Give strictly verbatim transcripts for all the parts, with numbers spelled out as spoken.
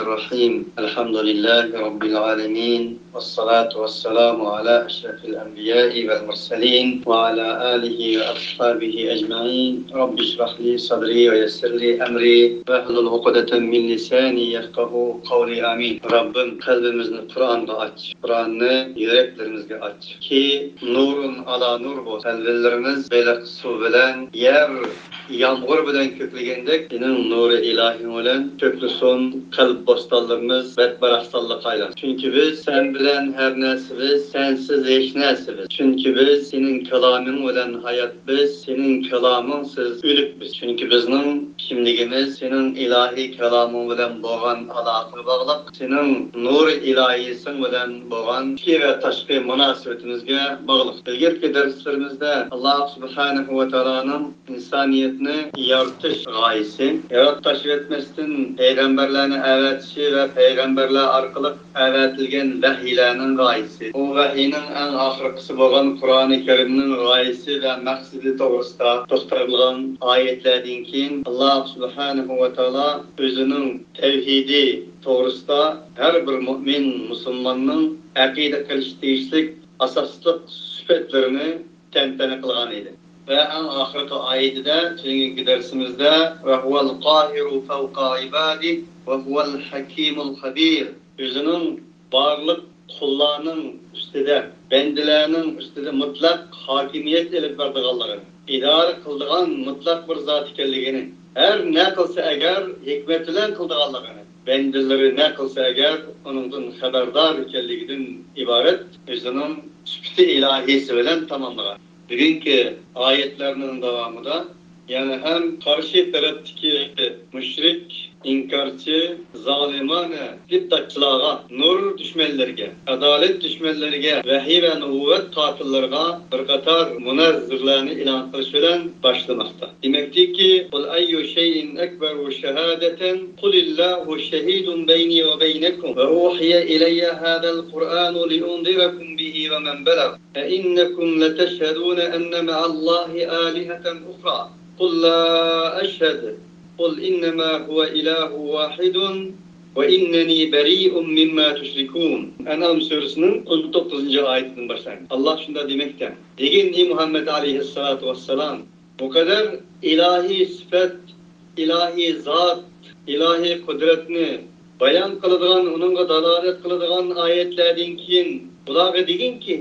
الرحيم. الحمد لله رب العالمين، والصلاة والسلام على أشرف الأنبياء والمرسلين، وعلى آله وأصحابه أجمعين. رب اشرح لي صدري ويسر لي أمري واحلل عقدة من لساني يفقهوا قولي. آمين. رەببىم، قەلبىمىزنى قۇرئانغا ئاچ، قۇرئاننى يۈرەكلىرىمىزگە ئاچ. كى نۇرۇن ئالا نۇر بولسۇن. قەلبلىرىمىز بېلىق سۇ بىلەن، يەر يامغۇر بىلەن كۆكلىگەندەك، سېنىڭ نۇرى ئىلاھىڭ بىلەن كۆكلىسۇن، قەلب بوستانلىرىمىز بەت باراقسانلىققا ئايلانسۇن. چۈنكى بىز سەن بىلەن ھەر نەرسىبىز، سەنسىز ھېچ نەرسىبىز. چۈنكى بىز سېنىڭ كالامىڭ بىلەن ھاياتبىز، سېنىڭ كالامىڭسىز ئۆلۈكبىز. چۈنكى بىزنىڭ كىملىكىمىز سېنىڭ ئىلاھىي كالامىڭ بىلەن بولغان ئالاقىگە باغلىق، سېنىڭ نۇرى ئىلاھىيسىڭ بىلەن بولغان ئىچكى ۋە تاشقى مۇناسىۋىتىمىزگە باغلىق. ئىلگىرىكى دەرسلىرىمىزدە ئاللا سۇبھانەھۇ ۋە تائالانىڭ ئىنسانىيەتنى يارىتىش غايىسى، ياراتىپ تاشلىۋەتمەستىن پەيغەمبەرلەرنى ئەۋەتىشى ۋە پەيغەمبەرلەر ئارقىلىق ئەۋەتىلگەن ۋەھىيلەرنىڭ غايىسى، ئۇ ۋەھىينىڭ ئەڭ ئاخىرقىسى بولغان قۇرئانى كەرىمنىڭ غايىسى ۋە مەقسىتى توغرىسىدا توختالغان ئايەتلەردىن كېيىن، ئاللا سۇبھانەھۇ ۋە تائالا ئۆزىنىڭ تەۋھىدى توغرىسىدا ھەر بىر مۇئمىن مۇسۇلماننىڭ ئەقىدە قىلىشى تېگىشلىك ئاساسلىق سۈپەتلىرىنى تەنتەنە قىلغان ئىدى. ۋە ئەڭ ئاخىرقى ئايىتىدە، تۈنۈگۈنكى دەرسىمىزدە، «وهو القاهر فوق عباده وهو الحكيم الخبير»، ئۆزىنىڭ بارلىق قۇللارنىڭ ئۈستىدە، بەندىلەرنىڭ ئۈستىدە مۇتلەق ھاكىمىيەت ئېلىپ بارىدىغانلىقىنى، ئىدارە قىلىدىغان مۇتلەق بىر زات ئىكەنلىكىنى، ھەر نە قىلسا ئەگەر ھېكمەت بىلەن قىلىدىغانلىقىنى، بەندىلىرى نە قىلسا ئەگەر ئۇنىڭدىن خەۋەردار ئىكەنلىكىدىن ئىبارەت ئۆزىنىڭ سۈپىتى ئىلاھىيسى بىلەن تاماملىغان. بۈگۈنكى ئايەتلەرنىڭ داۋامىدا يەنە ھەم قارشى تەرەپتىكى مۇشرىك، ئىنكارچى، زالىمانە ئىپتىداچىلارغا، نۇر دۈشمەنلىرىگە، ئادالەت دۈشمەنلىرىگە، ۋەھىي ۋە نۇبۇۋۋەت قاتىللىرىغا بىر قاتار مۇنەززىرلەرنى ئېلان قىلىش بىلەن باشلىماقتا. دېمەكتىكى، قل أي شيء أكبر شهادة، قل الله شهيد بيني وبينكم، وأوحي إلي هذا القرآن لأنذركم به ومن بلغ، أئنكم لتشهدون أن مع الله آلهة أخرى، قل لا أشهد، قل إنما هو إله واحد، وإنني بريء مما تشركون. ئەنئام سۈرىسىنىڭ ئون توققۇزىنچى ئايىتىدىن باشلايمىز. ئاللا شۇنداق دېمەكتە، دېگىن، ئى مۇھەممەد ئەلەيھىسسالاتۇ ۋەسسالام، بۇ قەدەر ئىلاھىي سۈپەت، ئىلاھىي زات، ئىلاھىي قۇدرەتنى بايان قىلىدىغان، ئۇنىڭغا دالالەت قىلىدىغان ئايەتلەردىن كېيىن ئۇلارغا دېگىنكى،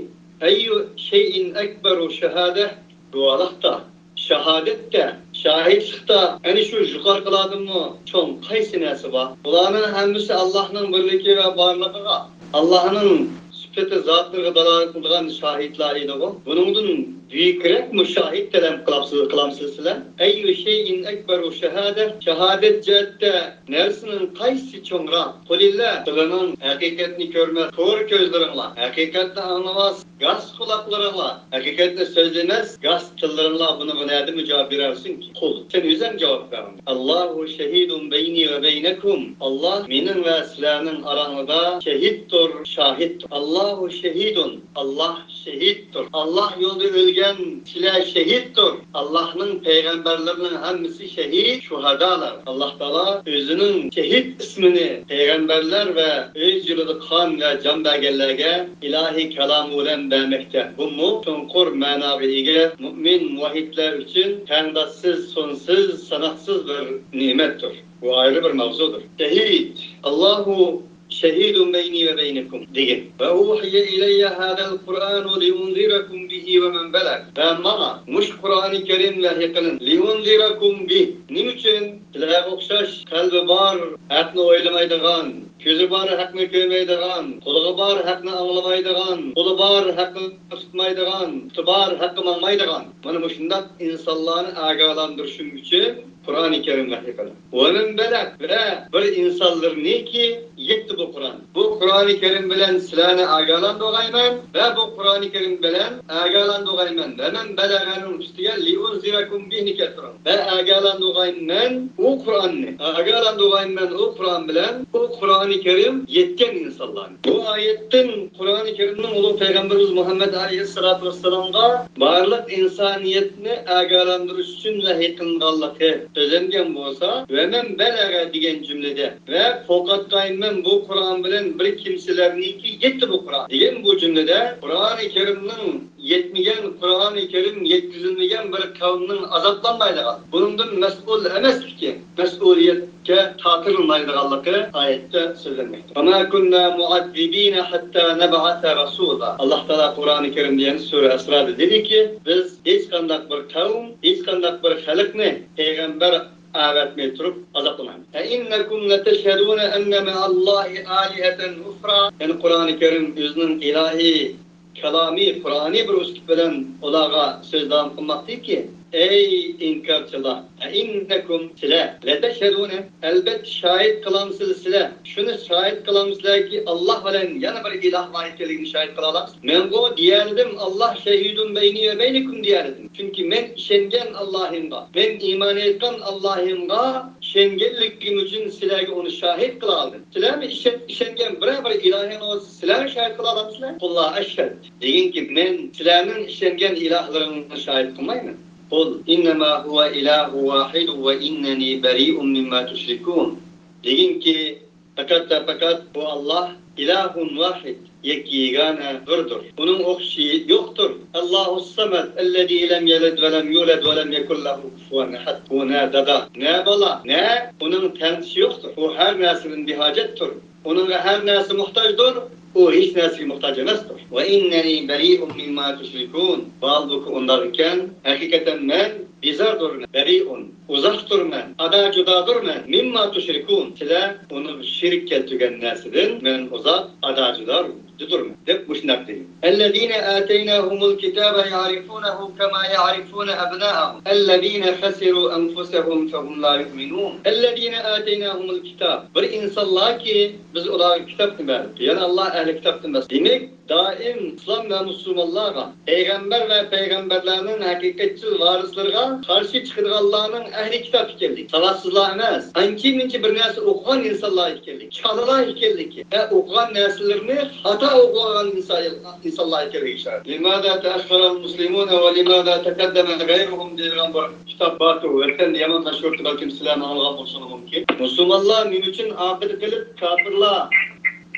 أي شيء أكبر شهادة، گۇۋاھلىقتا، شاھادەتتە، شاھىتلىقتا ئەنە شۇ يۇقىرىقىلاردىنمۇ چوڭ قايسى نەرسە بار؟ بۇلارنىڭ ھەممىسى ئاللاھنىڭ بىرلىكى ۋە بارلىقىغا، ئاللاھنىڭ سۈپىتى زاتلىرىغا دالالەت قىلىدىغان شاھىتلار ئىدىغۇ. بۇنىڭدىن بۈيۈكرەكمۇ شاھىت تەلەپ قىلامسىز-، قىلامسىز سىلەر؟ أي شيء أكبر شهادة، شاھادەت جەھەتتە نەرسىنىڭ قايسى چوڭراق؟ قۇلىللا، سىلەرنىڭ ھەقىقەتنى كۆرمەس كور كۆزلىرىڭلار، ھەقىقەتنى ئاڭلىماس گاس قۇلاقلىرىڭلار، ھەقىقەتنى سۆزلىمەس گاس تىللىرىڭلار بۇنىڭغا نەدىمۇ جاۋاب بېرەرسىڭكى؟ قۇل، سەن ئۆزۈڭ جاۋاب بەر. الله شهيد بيني وبينكم، ئاللا مېنىڭ ۋە سىلەرنىڭ ئاراڭلاردا شېھىتتۇر، شاھىتتۇر. الله شهيد، ئاللا شېھىتتۇر. ئاللا يولىدا ئۆلگەن كىشىلەر شېھىتتۇر. ئاللانىڭ پەيغەمبەرلىرىنىڭ ھەممىسى شېھىت، شۇھادالار. ئاللا تائالا ئۆزىنىڭ شېھىت ئىسمىنى پەيغەمبەرلەر ۋە ئۆز يولىدا قان ۋە جان بەرگەنلەرگە ئىلاھىي كالامى بىلەن بەرمەكتە. بۇمۇ چوڭقۇر مەناغا ئىگە مۇئمىن مۇۋەھھىدلەر ئۈچۈن تەڭداشسىز، سانسىز، ساناقسىز بىر نېمەتتۇر. بۇ ئايرى بىر ماۋزۇدۇر. شېھىت، الله شهيد بيني وبينكم دېگىن. وأوحي إلي هذا القرآن لأنذركم به ومن بلغ. ۋە ماڭا مۇشۇ قۇرئانى كەرىم ۋەھىي قىلىندى. لأنذركم به. نېمە ئۈچۈن؟ سىلەرگە ئوخشاش قەلبى بار، ھەقنى ئويلىمايدىغان، كۆزى بار، ھەقنى كۆرمەيدىغان، قۇلىقى بار، ھەقنى ئاڭلىمايدىغان، قولى بار، ھەقنى تۇتمايدىغان، پۇتى بار، ھەققە ماڭمايدىغان، مانا مۇشۇنداق ئىنسانلارنى ئاگاھلاندۇرۇشۇم ئۈچۈن قۇرئانى كەرىم ۋەھىي قىلىندى. ومن بلغ، ۋە بىر ئىنسانلىرىنىكى يەتتى بۇ قۇرئان. بۇ قۇرئانى كەرىم بىلەن سىلەرنى ئاگاھلاندۇرغايمەن ۋە بۇ قۇرئانى كەرىم بىلەن ئاگاھلاندۇرغايمەن ۋە مەن بەلەغەنىڭ ئۈستىگە لىئۇنزىرەكۇم بىھنى كەلتۈرۈڭ ۋە ئاگاھلاندۇرغايمەن ئۇ قۇرئاننى، ئاگاھلاندۇرغايمەن ئۇ قۇرئان بىلەن ئۇ قۇرئانى كەرىم يەتكەن ئىنسانلارنى. بۇ ئايەتتىن قۇرئانى كەرىمنىڭ ئۇلۇغ پەيغەمبىرىمىز مۇھەممەد ئەلەيھىسسالاتۇ ۋەسسالامغا بارلىق ئىنسانىيەتنى ئاگاھلاندۇرۇش ئۈچۈن ۋەھىي قىلىنغانلىقى سۆزلەنگەن بولسا، ۋە مەن بەلەغە دېگەن جۈملىدە ۋە قورقۇتقايمەن بۇ قۇرئان بىلەن بىر كىمسىلەرنىكى يەتتى بۇ قۇرئان دېگەن بۇ جۈملىدە قۇرئانى كەرىمنىڭ يەتمىگەن، قۇرئانى كەرىم يەتكۈزۈلمىگەن بىر قەۋمنىڭ ئازابلانمايدىغان، بۇنىڭدىن مەسئۇل ئەمەسلىكى، مەسئۇلىيەتكە تارتىلمايدىغانلىقى ئايەتتە سۆزلەنمەكتە. وما كنا معذبين حتى نبعث رسولا. ئاللاھ تائالا قۇرئانى كەرىمدە يەنە سۈرە ئەسرادا دېدىكى، بىز ھېچقانداق بىر قەۋم، ھېچقانداق بىر خەلقنى پەيغەمبەر ئەۋەتمەي تۇرۇپ ئازابلىمايمىز. أئنكم لتشهدون أن مع الله آلهة أخرى. يەنى قۇرئانى كەرىم ئۆزىنىڭ ئىلاھىي كالامى، قۇرئانى بىر ئۇسلۇب بىلەن ئۇلارغا سۆز داۋام قىلماقتىكى، ئەي ئىنكارچىلار، أئنكم سىلەر، لتشهدون، ئەلبەتتە شاھىت قىلامسىلەر سىلەر، شۇنى شاھىت قىلامسىلەركى، ئاللاھ بىلەن يەنە بىر ئىلاھ بار ئىكەنلىكىنى شاھىت قىلالامسىلەر؟ مەنغۇ دېيەلىدىم، الله شهيد بيني وبينكم دېيەلىدىم. چۈنكى مەن ئىشەنگەن ئاللاھىمغا، مەن ئىمان ئېيتقان ئاللاھىمغا ئىشەنگەنلىكىم ئۈچۈن سىلەرگە ئۇنى شاھىت قىلالىدىم. سىلەرمۇ ئىشەن-، ئىشەنگەن بىرەر بىر ئىلاھىڭىز بولسا، سىلەرمۇ شاھىت قىلالامسىلەر؟ قل لا أشهد. دېگىنكى، مەن سىلەرنىڭ ئىشەنگەن ئىلاھلىرىڭىزنى شاھىت قىلمايمەن. قل إنما هو إله واحد وإنني بريء مما تشركون. دېگىنكى، پەقەت ۋە پەقەت بۇ ئاللاھ ئىلاھۇن ۋاھىد، يەككە يېگانە بىردۇر. ئۇنىڭ ئوخشىشى يوقتۇر. الله الصمد الذي لم يلد ولم يولد ولم يكن له كفوا أحد. ئۇ نە دادا، نە بالا، نە ئۇنىڭ تەڭدىشى يوقتۇر. ئۇ ھەر نەرسىدىن بىھاجەتتۇر. ئۇنىڭغا ھەر نەرسە موھتاجدۇر، ئۇ ھېچ نەرسىگە موھتاج ئەمەستۇر. وإنني بريء مما تشركون. ھالبۇكى ئۇنداق ئىكەن، ھەقىقەتەن مەن بىزاردۇرمەن، بريء، ئۇزاقتۇرمەن، ئادا جۇدادۇرمەن، مما تشركون، سىلەر ئۇنىڭغا شېرىك كەلتۈرگەن نەرسىدىن مەن ئۇزاق، ئادا جۇدادۇرمەن، دەپ مۇشۇنداق دېدى. الذين آتيناهم الكتاب يعرفونه كما يعرفون أبناءهم الذين خسروا أنفسهم فهم لا يؤمنون. الذين آتيناهم الكتاب. بىر ئىنسانلاركى، بىز ئۇلارغا كىتابنى بەردۇق. يەنى ئاللاھ ئەھلى كىتابتىن ئەمەس. دېمەك، دائىم ئىسلام ۋە مۇسۇلمانلارغا، پەيغەمبەر ۋە پەيغەمبەرلەرنىڭ ھەقىقەتچىل ۋارىسلىرىغا قارشى چىقىدىغانلارنىڭ ئەھلى كىتاب ئىكەنلىكى، ساۋاتسىزلار ئەمەس، ئانچە-مۇنچە بىر نەرسە ئوقۇغان ئىنسانلار ئىكەنلىكى، چالىلار ئىكەنلىكى ۋە ئوقۇغان نەرسىلىرىنى خاتا ئوقۇغان ئىنسان-، ئىنسانلار ئىكەنلىكى ئىشارەت. لماذا تأخر المسلمون ولماذا تقدم غيرهم دەيدىغان بىر كىتاب باركى، ۋەتەندە يامان مەشھۇر، بەلكىم سىلەرمۇ ئاڭلىغان بولۇشىڭىز مۇمكىن. مۇسۇلمانلار نېمە ئۈچۈن ئارقىدا قېلىپ، كاپىرلار،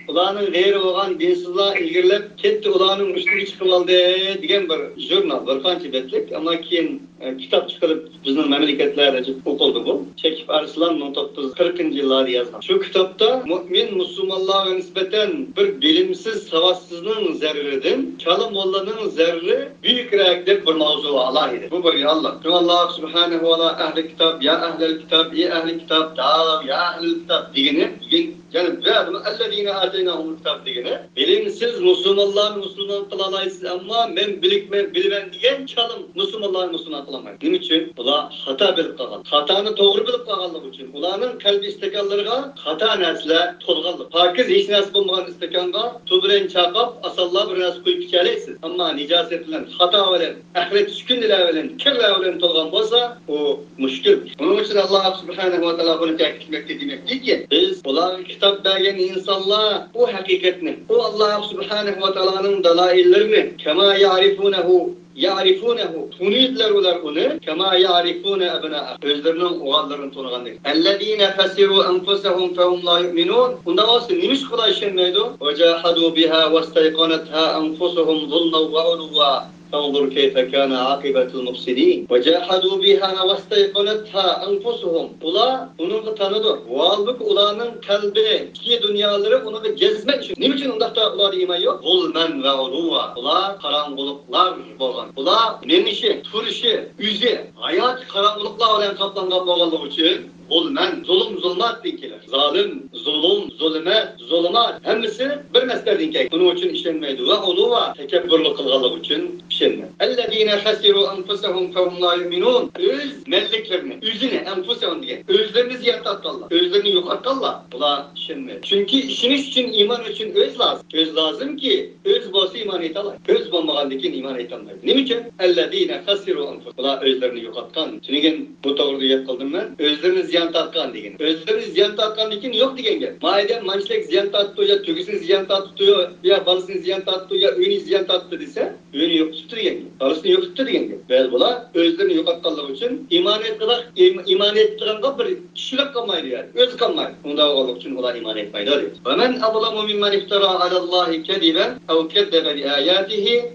ئۇلارنىڭ غەيرى بولغان دىنسىزلار ئىلگىرىلەپ كەتتى، ئۇلارنىڭ ئۈستىگە چىقىۋالدى دېگەن بىر ژۇرنال، بىر قانچە بەتلىك، ئەمما كېيىن، ئە، كىتاب چىقىرىپ، بىزنىڭ مەملىكەتلەردە جىق ئوقۇلدى بۇ. چېكىپ ئارسلان مىڭ توققۇز يۈز قىرىقىنچى يىللاردا يازغان. شۇ كىتابتا مۇئمىن مۇسۇلمانلارغا نىسبەتەن بىر بىلىمسىز، ساۋاتسىزنىڭ زەرىرىدىن، چالا موللىنىڭ زەرىرى بۈيۈكرەك دەپ بىر مەۋزۇ بار ئالاھىدە. بۇ بىر رېئاللىق. شۇڭا ئاللاھ سۇبھانەھۇ ۋە تائالا ئەھلى كىتاب، يا ئەھلەل كىتاب، ئى ئەھلى كىتاب، تائالوا يا ئەھلەل كىتاب دېگىنى، دېگەن، يەنى بۇ يەردىمۇ الذين آتيناهم الكتاب دېگىنى، بىلىمسىز مۇسۇلمانلارنى مۇسۇلمان قىلالايسىز، ئەمما مەن بىلىكمەن، بىلىمەن دېگەن چالا مۇسۇلمانلارنى مۇسۇلمان قىلالمايدۇ. نېمە ئۈچۈن؟ ئۇلار خاتا بىلىپ قالغان. خاتانى توغرا بىلىپ قالغانلىقى ئۈچۈن. ئۇلارنىڭ قەلبى ئىستاكانلىرىغا خاتا نەرسىلەر تولغانلىق. پاكىز ھېچ نەرسە بولمىغان ئىستاكانغا سۇ بىلەن چايقاپ، ئاسانلا بىر نەرسە قۇيۇپ ئىچەلەيسىز. ئەمما نىجاسەت بىلەن، خاتا بىلەن، ئەخلەت چۈشكۈنىلەر بىلەن، كىرلەر بىلەن تولغان بولسا، ئۇ مۇشكۈل. بۇنىڭ ئۈچۈن ئاللاھ سۇبھانەھۇ ۋە تائالا بۇنى تەكىتلىمەكتە، دېمەكتىكى، بىز ئۇلارغا كىتاب بەرگەن ئىنسانلار ئۇ ھەقىقەتنى، ئۇ ئاللاھ سۇبھانەھۇ ۋە تائالانىڭ دالائىللىرىنى، كما يعرفونه يعرفونه، تونۇيدىلار ئۇلار ئۇنى، كما يعرفون أبناءهم، ئۆزلىرىنىڭ ئوغۇللىرىنى تونۇغاندەك. الذين خسروا أنفسهم فهم لا يؤمنون. ئۇنداق بولسا نېمىشقا ئۇلار ئىشەنمەيدۇ؟ وجاحدوا بها واستيقنتها أنفسهم ظلما وعلوا فانظر كيف كان عاقبة المفسدين. وجاحدوا بها واستيقنتها أنفسهم. ئۇلار ئۇنىڭغا تانىدۇ. ھالبۇكى، ئۇلارنىڭ قەلبى، ئىچكى دۇنيالىرى ئۇنىڭغا جەزمەن ئىشىنىدۇ. نېمە ئۈچۈن ئۇنداقتا ئۇلاردا ئىمان يوق؟ ظلما وعلوا. ئۇلار قاراڭغۇلۇقلار بولغان. ئۇلار مېڭىشى، تۇرۇشى، ئۆزى ھاياتى قاراڭغۇلۇقلار بىلەن قاپلانغان بولغانلىقى ئۈچۈن ظلما، زۇلۇم، زۇلماتتىن كېلىدۇ. زالىم، زۇلۇم، زۇلمەت، زۇلۇمات، ھەممىسى بىر مەسدەردىن كەلگەن. ئۇنىڭ ئۈچۈن ئىشەنمەيدۇ. ۋە ئۇلۇۋا، تەكەببۇرلۇق قىلغانلىقى ئۈچۈن ئىشەنمەيدۇ. ئەللەزىنە خەسىرۇ ئەنفۇسەھۇم فەھۇم لا يۇئمىنۇن. ئۆز مەنلىكلىرىنى، ئۆزىنى، ئەنفۇسەھۇم دېگەن، ئۆزلىرىنى زىيان تارتقانلار، ئۆزلىرىنى يوقاتقانلار، بۇلار ئىشەنمەيدۇ. چۈنكى ئىشىنىش ئۈچۈن، ئىمان ئۈچۈن ئۆز لازىم. ئۆز لازىمكى، ئۆز بولسا ئىمان ئېيتالاي. ئۆز بولمىغاندىن كېيىن ئىمان ئېيتالمايدۇ. نېمە ئۈچۈن؟ ئەللەزىنە خەسىرۇ ئەنفۇسەھۇم. بۇلار ئۆزلىرىنى يوقاتقان. تۈنۈگۈن بۇ توغرىدا گەپ قىلدىم مەن. ئۆزلىرىنى زىيان تارتقان دېگەن. ئۆزلىرىنى زىيان تارتقاندىن كېيىن يوق دېگەن گەپ. مايدە مانچىلىك زىيان تارتتى، يا تۆگىسىنى زىيان تارتتى، يا بالىسىنى زىيان تارتتى، يا ئۆيىنى زىيان تارتتى دېسە، ئۆيىنى يوقىتىپتۇ دېگەن گەپ. بالىسىنى يوقىتىپتۇ دېگەن گەپ. بەزى بۇلار ئۆزلىرىنى يوقاتقانلىقى ئۈچۈن ئىمان ئېيتىدىغان، ئىم-، ئىمان ئېيتىدىغانغا بىر كىشىلىك قالمايدۇ يەنى. ئۆزى قالمايدۇ. ئۇنداق بولغانلىقى ئۈچۈن ئۇلار ئىمان ئېيتمايدۇ دەيدۇ. ومن أظلم ممن افترى على الله كذبا أو كذب بآياته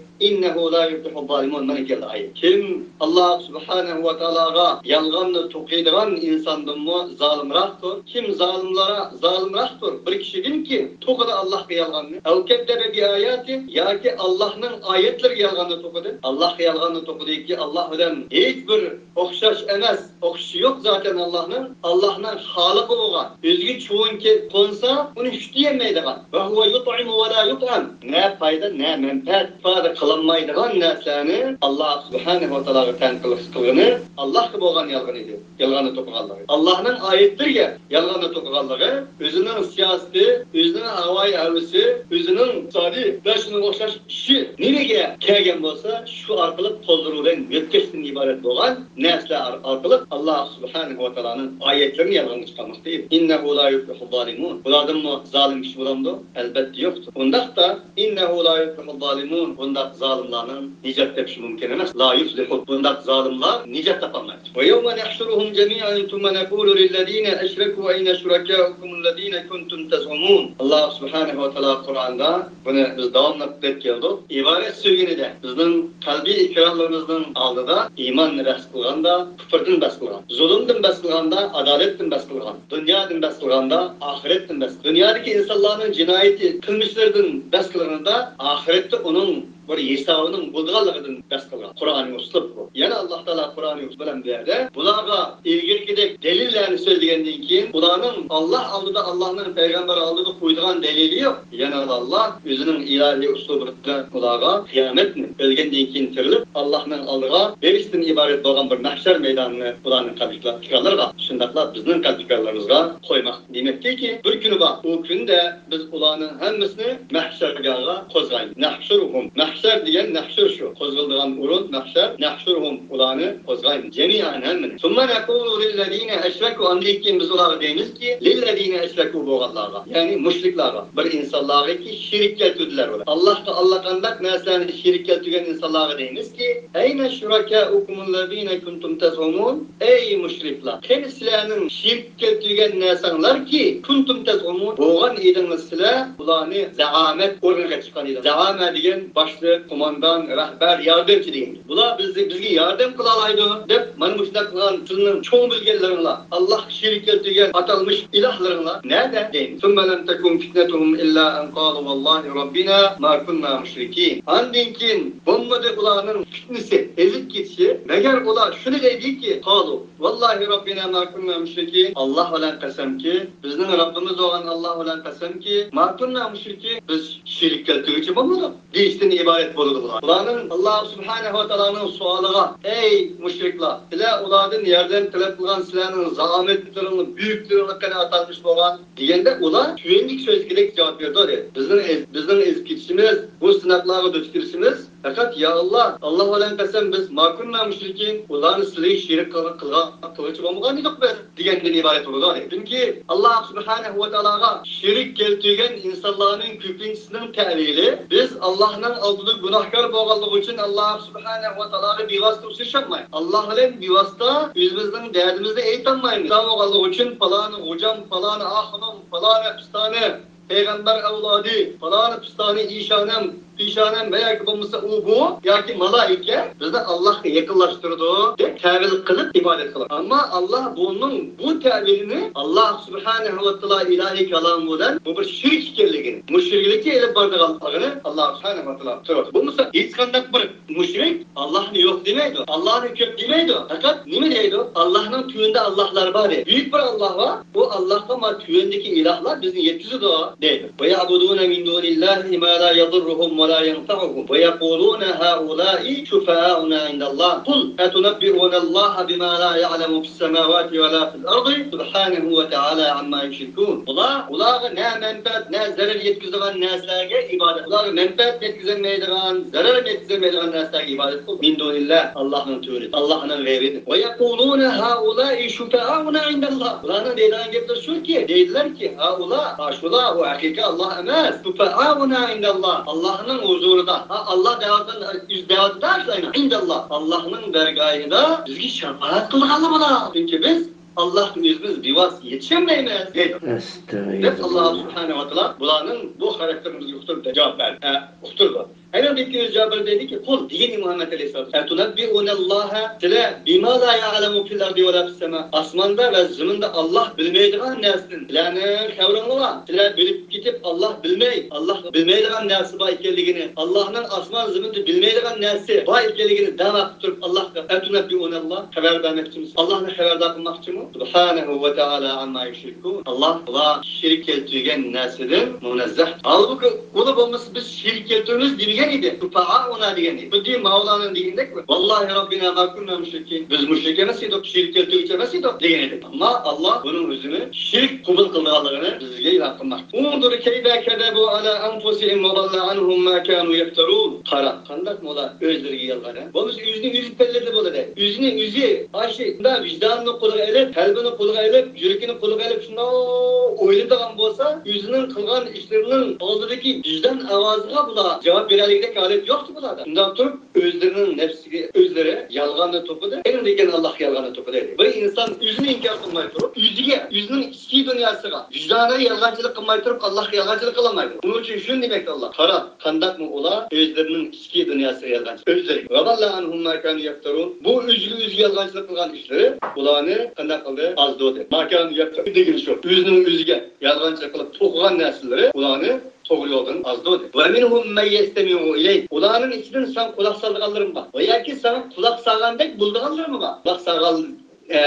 إنه لا يفلح الظالمون. مانا كەلدى ئايەت. كىم ئاللا سۇبھانەھۇ ۋە تائالاغا يالغاننى توقۇيدىغان ئىنساندىنمۇ زالىمراقتۇر؟ كىم زالىملارا-، زالىمراقتۇر بىر كىشىدىنكى توقۇدى ئاللاھقا يالغاننى؟ أو كذب بآياته، ياكى ئاللاھنىڭ ئايەتلىرىگە يالغاننى توقۇدى. ئاللاھقا يالغاننى توقۇدىكى، ئاللاھ بىلەن ھېچ بىر ئوخشاش ئەمەس، ئوخشىشى يوق زاتەن ئاللاھنىڭ. ئاللاھنىڭ خالىقى بولغان، ئۆزىگە چۇۋۇن كە-، قونسا، ئۇنى شۈت يېيەلمەيدىغان. وهو يطعم ولا يطعم. نە پايدا، نە مەنپەئەت ئىپادە قىلالمايدىغان نەرسىلەرنى ئاللاھ سۇبھانەھۇ ۋە تائالاغا تەن قىلىش قىلغىنى ئاللاھقا بولغان يالغىنى ئىدى. يالغاننى توقۇغانلىقى. ئاللاھنىڭ ئايەتلىرىگە يالغاننى توقۇغانلىقى، ئۆزىنىڭ سىياسىتى، ئۆزىنىڭ ھاۋايى ھەۋىسى، ئۆزىنىڭ ئىقتىسادى ۋە شۇنىڭغا ئوخشاش ئىشى نېمىگە كەلگەن بولسا، شۇ ئارقىلىق قوللىرى بىلەن يۆتكەشتىن ئىبارەت بولغان نەرسىلەر ئار-، ئارقىلىق ئاللاھ سۇبھانەھۇ ۋە تائالانىڭ ئايەتلىرىنى يالغانغا چىقارماقتا. إنه لا يفلح الظالمون. بۇلاردىنمۇ زالىم كىشى بولامدۇ؟ ئەلبەتتە يوقتۇر. ئۇنداقتا، إنه لا يفلح الظالمون، بۇنداق زالىملارنىڭ نىجات تېپىشى مۇمكىن ئەمەس. لا يفلحون، بۇنداق زالىملار نىجات تاپالمايدۇ. ويوم نحشرهم جميعا ثم نقول للذين أشركوا أين شركاؤكم الذين كنتم تزعمون. ئاللاھ سۇبھانەھۇ ۋە تائالا قۇرئاندا، بۇنى بىز داۋاملىق دەپ كەلدۇق، ئىبادەت سۆيگىنىدە بىزنىڭ قەلبىي ئىقرارلىرىمىزنىڭ ئالدىدا ئىماننى بەس قىلغاندا، كۇپۇردىن بەس قىلغان، زۇلۇمدىن بەس قىلغاندا، ئادالەتتىن بەس قىلغان، دۇنيادىن بەس قىلغاندا، ئاخىرەتتىن بەس قىلغان. دۇنيادىكى ئىنسانلارنىڭ جىنايىتى، قىلمىشلىرىدىن بەس قىلغىنىدا، ئاخىرەتتە ئۇنىڭ بىر ھېسابىنىڭ بولىدىغانلىقىدىن بەس قىلغان. قۇرئانىي ئۇسلۇب بۇ. يەنە ئاللاھ تائالا قۇرئانىي ئۇسلۇب بىلەن بۇ يەردە بۇلارغا ئىلگىرىكىدەك دەلىللەرنى سۆزلىگەندىن كېيىن، ئۇلارنىڭ ئاللاھ ئالدىدا، ئاللاھنىڭ پەيغەمبىرى ئالدىدا قويىدىغان دەلىلى يوق. يەنە ئاللاھ ئۆزىنىڭ ئىلاھىي ئۇسلۇبى بىلەن ئۇلارغا قىيامەتنى، ئۆلگەندىن كېيىن تىرىلىپ، ئاللاھنىڭ ئالدىغا بېرىشتىن ئىبارەت بولغان بىر مەھشەر مەيدانىنى ئۇلارنىڭ قەلبىدىكىلەرگە، شۇنداقلا بىزنىڭ قەلبىدىكىلىرىمىزگە قويماق. دېمەكتىكى، بىر كۈنى بار، ئۇ كۈندە بىز ئۇلارنىڭ ھەممىسىنى مەھشەرگاھقا قوزغايمىز. نەھشۇرۇھۇم. مەھشەر دېگەن نەھشۇر شۇ. قوزغىلىدىغان ئورۇن مەھشەر. نەھشۇرۇھۇم. ئۇلارنى قوزغايمىز. جەمىئەن ھەممىنى. ثم نقول للذين أشركوا. ئاندىن كېيىن بىز ئۇلارغا دەيمىزكى، للذين أشركوا بولغانلارغا. يەنى مۇشرىكلارغا. بىر ئىنسانلارغىكى شېرىك كەلتۈردىلەر ئۇلار. ئاللاھقا ئاللىقانداق نەرسىلەرنى شېرىك كەلتۈرگەن ئىنسانلارغا دەيمىزكى، أين شركاؤكم الذين كنتم تزعمون. ئەي مۇشرىكلار، قېنى سىلەرنىڭ شېرىك كەلتۈرگەن نەرسەڭلاركى، كنتم تزعمون، بولغان ئىدىڭلار سىلەر، ئۇلارنى زەئامەت ئورنىغا چىققان ئىدىڭلار. زەئامە دېگەن باشلىق، قوماندان، رەھبەر، ياردەمچى دېگەن. بۇلار بىزنى، بىزگە ياردەم قىلالايدۇ دەپ، مانا مۇشۇنداق قىلغان سىلىنىڭ چوڭ بىلگەنلىرىڭلار، ئاللاھقا شېرىك كەلتۈرگەن ئاتالمىش ئىلاھلىرىڭلار نەدە دەيمىز. ثم لم تكن فتنتهم إلا أن قالوا والله ربنا ما كنا مشركين. ئاندىن كېيىن بولمىدى ئۇلارنىڭ پىتنىسى، ئېزىپ كېتىشى، مەگەر ئۇلار شۇنى دەيدىكى، قالوا والله ربنا ما كنا مشركين. ئاللاھ بىلەن قەسەمكى، بىزنىڭ رەببىمىز بولغان ئاللاھ بىلەن قەسەمكى، ما كنا مشركين، بىز شېرىك كەلتۈرگۈچى بولمىدۇق دېيىشتىن ئىبارەت بولىدۇ بۇلار. بۇلارنىڭ ئاللاھ سۇبھانەھۇ ۋە تائالانىڭ سوئالىغا، ئەي مۇشرىكلار، سىلەر ئۇلاردىن ياردەم تەلەپ قىلغان سىلەرنىڭ زائامەتلىرىڭلار، بۈيۈكلىرىڭلار قېنى ئاتالمىش بولغان دېگەندە، ئۇلار تۆۋەندىكى سۆزگىدەك جاۋاب بېرىدۇ، دەيدۇ. بىزنىڭ ئېز-، بىزنىڭ ئېزىپ كېتىشىمىز، بۇ سىناقلارغا دۇچ كېلىشىمىز پەقەت، يا ئاللاھ، ئاللاھ بىلەن قەسەم، بىز ما كنا مشركين، ئۇلارنى سىلەرگە شېرىك قىلغان، قىلغان، قىلغۇچى بولمىغان ئىدۇق بىز دېگەندىن ئىبارەت بولىدۇ. چۈنكى ئاللاھ سۇبھانەھۇ ۋە تائالاغا شېرىك كەلتۈرگەن ئىنسانلارنىڭ كۆپىنچىسىنىڭ تەۋىلى، بىز ئاللاھنىڭ ئالدىدا گۇناھكار بولغانلىقى ئۈچۈن ئاللاھ سۇبھانەھۇ ۋە تائالاغا بىۋاسىتە ئۇچرىشالمايمىز. ئاللاھ بىلەن بىۋاسىتە ئۆزىمىزنىڭ دەردىمىزنى ئېيتالمايمىز. شۇنداق بولغانلىقى ئۈچۈن پالانى خوجام، پالانى ئاخۇنۇم، پالانى پىستانى، پەيغەمبەر ئەۋلادى، پالانى پىستانى ئىشانەم، پېشانەم ۋە ياكى بولمىسا ئۇ بۇ ياكى مالايىكە بىزنى ئاللاھقا يېقىنلاشتۇرىدۇ دەپ تەۋىل قىلىپ ئىبادەت قىلغان. ئەمما ئاللاھ بۇنىڭ بۇ تەۋىلىنى، ئاللاھ سۇبھانەھۇ ۋە تائالا ئىلاھىي كالامى بىلەن بۇ بىر شىرك ئىكەنلىكىنى، مۇشرىكلىقكە ئېلىپ بارىدىغانلىقىنى ئاللاھ سۇبھانەھۇ ۋە تائالا تۇرۇپ. بولمىسا ھېچقانداق بىر مۇشرىك ئاللاھنى يوق دېمەيدۇ، ئاللاھنى كۆپ دېمەيدۇ. پەقەت نېمە دەيدۇ؟ ئاللاھنىڭ تۆۋىنىدە ئاللاھلار بار دەيدۇ. بۈيۈك بىر ئاللاھ بار، ئۇ ئاللاھقا ما تۆۋەندىكى ئىلاھلار بىزنى يەتكۈزىدۇ دەيدۇ. وَيَعْبُدُونَ مِن دُونِ اللَّهِ مَا لَا يَضُرُّهُمْ وَلَا يَنفَعُهُمْ وَيَقُولُونَ هَٰؤُلَاءِ شُفَعَاؤُنَا عِندَ اللَّهِ قُلْ أَتُنَبِّئُونَ اللَّهَ بِمَا لَا يَعْلَمُ فِي السَّمَاوَاتِ وَلَا فِي الْأَرْضِ سُبْحَانَهُ وَتَعَالَىٰ عَمَّا يُشْرِكُونَ. ئۇلار، ئۇلارغا نە مەنپەئەت، نە زەرەر يەتكۈزىدىغان نەرسىلەرگە ئىبادەت، ئۇلارغا مەنپەئەت يەتكۈزەلمەيدىغان، زەرەر يەتكۈزەلمەيدىغان نەرسىلەرگە ئىبادەت قىل. مىن دۇنىللاھ، ئاللاھنىڭ تۆۋرىدە، ئاللاھنىڭ غەيرىدە. ۋە يەقۇلۇنە ھائۇلاء شۇپەئاؤنا ئىندەللاھ. ئۇلارنىڭ دەيدىغان گەپلىرى شۇكى، دەيدىلەركى، ھائۇلاء، ئاشۇلار، ئۇ ھەقىقىي ئاللاھ ئەمەس. شۇپەئاؤنا ئىندەللاھ، ئاللاھنىڭ ھۇزۇرىدا. ھا، ئاللاھ دەۋاتقان، ئۆزى دەۋاتىدۇ شۇلارنى. ئىندەللاھ، ئاللاھنىڭ دەرگاھىدا بىزگە شاپائەت قىلىدىغانلار بۇلار. چۈنكى بىز ئاللاھقا ئۆزىمىز بىۋاسىتە يېتىشەلمەيمىز، دەيدۇ. ئەستەغپىرۇللاھ. دەپ ئاللاھ سۇبھانەھۇ ۋە تائالا بۇلارنىڭ بۇ خاراكتېرىنى بىزگە ئۇقتۇرۇپ جاۋاب بەردى. ھە، ئۇقتۇردى. ئەنە بىر كۆز جاۋاب بەردى دەيدىكى، قۇل، دېگىن مۇھەممەد ئەلەيھىسسالام. ئەتۇنەببىئۇنەللاھە، سىلەر، بىما لا يەئلەمۇ فىل ئەردى ۋە لا فىس سەما. ئاسماندا ۋە زېمىندا ئاللاھ بىلمەيدىغان نەرسىدىن سىلەرنىڭ خەۋىرىڭلار بار. سىلەر بىلىپ كېتىپ، ئاللاھ بىلمەي، ئاللاھ بىلمەيدىغان نەرسە بار ئىكەنلىكىنى، ئاللاھنىڭ ئاسمان زېمىندا بىلمەيدىغان نەرسە بار ئىكەنلىكىنى دەۋا قىلىپ تۇرۇپ، ئاللاھقا ئەتۇنەببىئۇنەللاھ، خەۋەر بەرمەكچىمىسىز؟ ئاللاھنى خەۋەردار قىلماقچىمۇ؟ سۇبھانەھۇ ۋە تائالا ئەمما يۇشرىكۇن. ئاللاھ ئۇلار شېرىك كەلتۈرگەن نەرسىدىن مۇنەززەھ. ھالبۇكى، ئۇلار بولمىسا بىز شېرىك كەلتۈرىمىز دېمىگەن ئىدى. شۇپەئاۇنا دېگەن ئىدى. خۇددى ماۋۇلارنىڭ دېگىنىدەك، ۋاللاھى رەببىنا ما كۇننا مۇشرىكىن. بىز مۇشرىك ئەمەس ئىدۇق، شېرىك كەلتۈرگۈچى ئەمەس ئىدۇق دېگەن ئىدى. ئەمما ئاللاھ بۇنىڭ ئۆزىنى شېرىك قوبۇل قىلىدىغانلىقىنى بىزگە ئېلان قىلماقتا. انظر كيف كذبوا على أنفسهم وضل عنهم ما كانوا يفترون. قارا، قانداقمۇ ئۇلار ئۆزلىرىگە يالغان، ھە؟ بولمىسا ئۆزىنى ئۆزى پەللىدە بولىدۇ. ئۆزىنى ئۆزى ئاشۇ شۇنداق ۋىجدانىنى قولىغا ئېلىپ، قەلبىنى قولىغا ئېلىپ، يۈرىكىنى قولىغا ئېلىپ، شۇنداق ئويلىدىغان بولسا، ئۆزىنىڭ قىلغان ئىشلىرىنىڭ ئالدىدىكى ۋىجدان ئاۋازىغا بۇلار جاۋاب بېرەلىگۈدەك ھالەت يوقتۇ بۇلاردا. شۇنداق تۇرۇپ، ئۆزلىرىنىڭ نەپسىگە ئۆزلىرى يالغاننى توقۇدى، ئەڭ دېگەن ئاللاھقا يالغاننى توقۇدى. بىر ئىنسان ئۆزىنى ئىنكار قىلماي تۇرۇپ، ئۆزىگە، ئۆزىنىڭ ئىچكى دۇنياسىغا، ۋىجدانىغا يالغانچىلىق قىلماي تۇرۇپ، ئاللاھقا يالغانچىلىق قىلالمايدۇ. ئۇنىڭ ئۈچۈن شۇنى دېمەكتە ئاللاھ. قارا، قانداقمۇ ئۇلار ئۆزلىرىنىڭ ئىچكى دۇنياسىغا يالغانچىلىق. ئۆزلىرى. وضل عنهم ما كانوا يفترون. بۇ ئۆزىگە ئۆزى يالغانچىلىق قىلغان ئىشلىرى ئۇلارنى قانداق قىلدى؟ ئازدۇردى. ما كانوا يفترون دېگىنى شۇ. ئۆزىنىڭ ئۆزىگە يالغانچىلىق قىلىپ توقۇغان نەرسىلىرى ئۇلارنى توغرا يولدىن ئازدۇردى. ومنهم من يستمع إليك. ئۇلارنىڭ ئىچىدىن ساڭا قۇلاق سالىدىغانلىرىمۇ بار. ۋە ياكى ساڭا قۇلاق سالغاندەك بولىدىغانلىرىمۇ بار. قۇلاق سالغان، ئە،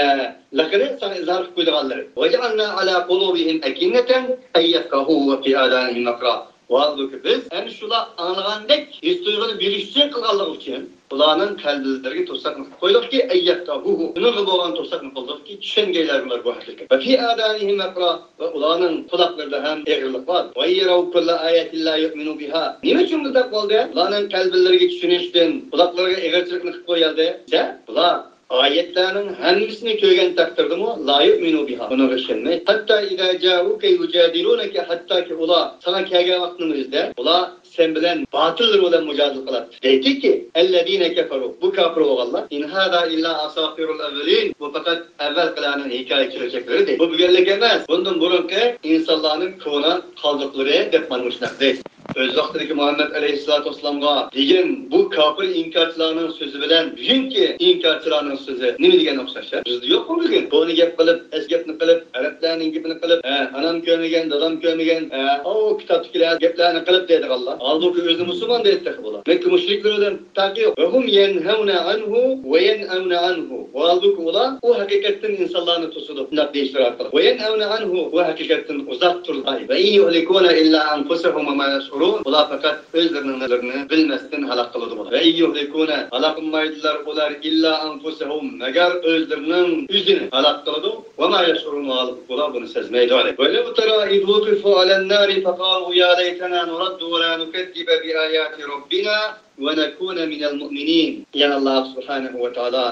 لىقىنى ساڭا ئىزھار قىلىپ قويىدىغانلىرى. وجعلنا على قلوبهم أكنة أن يفقهوه وفي آذانهم وقرا. ۋاھالبۇكى، بىز ئەنە شۇلار ئاڭلىغاندەك ھېس تۇيغۇنى بېرىش ئۈچۈن قىلغانلىقى ئۈچۈن، ئۇلارنىڭ قەلبلىرىگە توساقنى قىلىپ قويدۇقكى، أن يفقهوه، شۇنىڭغا بولغان توساقنى قىلدۇقكى، چۈشەنگەيلەر بۇلار بۇ ھەقىقەتنى. وفي آذانهم وقرا، ۋە ئۇلارنىڭ قۇلاقلىرىدا ھەم ئېغىرلىق بار. وإن يروا كل آية لا يؤمنوا بها. نېمە ئۈچۈن بۇنداق بولدى؟ ئۇلارنىڭ قەلبلىرىگە چۈشىنىشتىن، قۇلاقلىرىغا ئېغىرچىلىقنى قىلىپ قويالدى دېسە، ئۇلار ئايەتلەرنىڭ ھەممىسىنى كۆرگەن تەقدىردىمۇ لا يؤمنوا بها، ئۇنىڭغا ئىشەنمەي. حتى إذا جاءوك يجادلونك، ھەتتاكى ئۇلار ساڭا كەلگەن ۋاقىتنىڭ ئۆزىدە، ئۇلار سەن بىلەن باتىللىرى بىلەن مۇجادىلە قىلاتتى. دەيدىكى، الذين كفروا، بۇ كاپىر بولغانلار، إن هذا إلا أساطير الأولين، بۇ پەقەت ئەۋۋەلقىلەرنىڭ ھېكايە چۆچەكلىرى دەيدۇ. بۇ بۈگۈنلۈك ئەمەس، بۇندىن بۇرۇنقى ئىنسانلارنىڭ كونا قالدۇقلىرى دەپ مانا مۇشۇنداق دەيدۇ. ئۆز ۋاقتىدىكى مۇھەممەد ئەلەيھىسسالاتۇ ۋەسسالامغا دېگەن بۇ كاپىر ئىنكارچىلارنىڭ سۆزى بىلەن بۈگۈنكى ئىنكارچىلارنىڭ سۆزى نېمە دېگەن ئوخشاش؟ بىزدە يوقمۇ بۈگۈن؟ كونا گەپ قىلىپ، ئەسكى گەپنى قىلىپ، ئەرەبلەرنىڭ گېپىنى قىلىپ، ھە، ئانام كۆرمىگەن، دادام كۆرمىگەن، ھە، ئاۋۇ كىتابتىكىلەر گەپلەرنى قىلىپ دەيدىغانلار. ھالبۇكى ئۆزىنى مۇسۇلمان دەيدۇ تېخى بۇلار. مەككە مۇشرىكلىرى بىلەن پەرقى يوق. وهم ينهون عنه وينأون عنه. ۋاھالبۇكى ئۇلار ئۇ ھەقىقەتتىن ئىنسانلارنى توسىدۇ. شۇنداق دېيىشلىرى ئارقىلىق. وينأون عنه، ئۇ ھەقىقەتتىن ئۇزاق تۇرىدۇ. وإن يهلكون إلا أنفسهم وما يشعرون. ئۇلار پەقەت ئۆزلىرىنىڭ نېمىلىرىنى بىلمەستىن ھالاك قىلىدۇ بۇلار. وإن يهلكون، ھالاك قىلمايدىلار ئۇلار، إلا أنفسهم، مەگەر ئۆزلىرىنىڭ ئۆزىنى ھالاك قىلىدۇ. وما يشعرون، ئۇلار بۇنى سەزمەيدۇ. ولو ترى إذ وقفوا على النار فقالوا يا ليتنا نرد ولا نكذب بآيات ربنا ونكون من المؤمنين. يەنە ئاللاھ سۇبھانەھۇ ۋە تائالا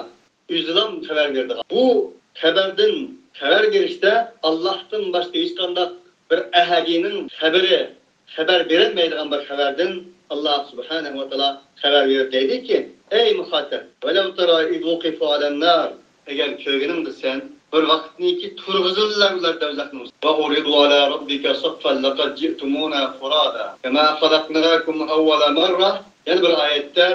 ئۆزىلا خەۋەر بېرىدىغان. بۇ خەۋەردىن خەۋەر بېرىشتە ئاللاھتىن باشقا ھېچقانداق بىر ئەھەدىنىڭ خەۋىرى، خەۋەر بېرەلمەيدىغان بىر خەۋەردىن ئاللاھ سۇبھانەھۇ ۋە تائالا خەۋەر بېرىپ دەيدىكى، ئەي مۇخاتەب، ولو ترى إذ وقفوا على النار، ئەگەر كۆرگىنىڭدە سەن بىر ۋاقىتتىن كېيىن تۇرغۇزۇلدىلار ئۇلار دوزاخنىڭ ئۈستىگە. وعرضوا على ربك صفا لقد جئتمونا فرادا كما خلقناكم أول مرة. يەنە بىر ئايەتتە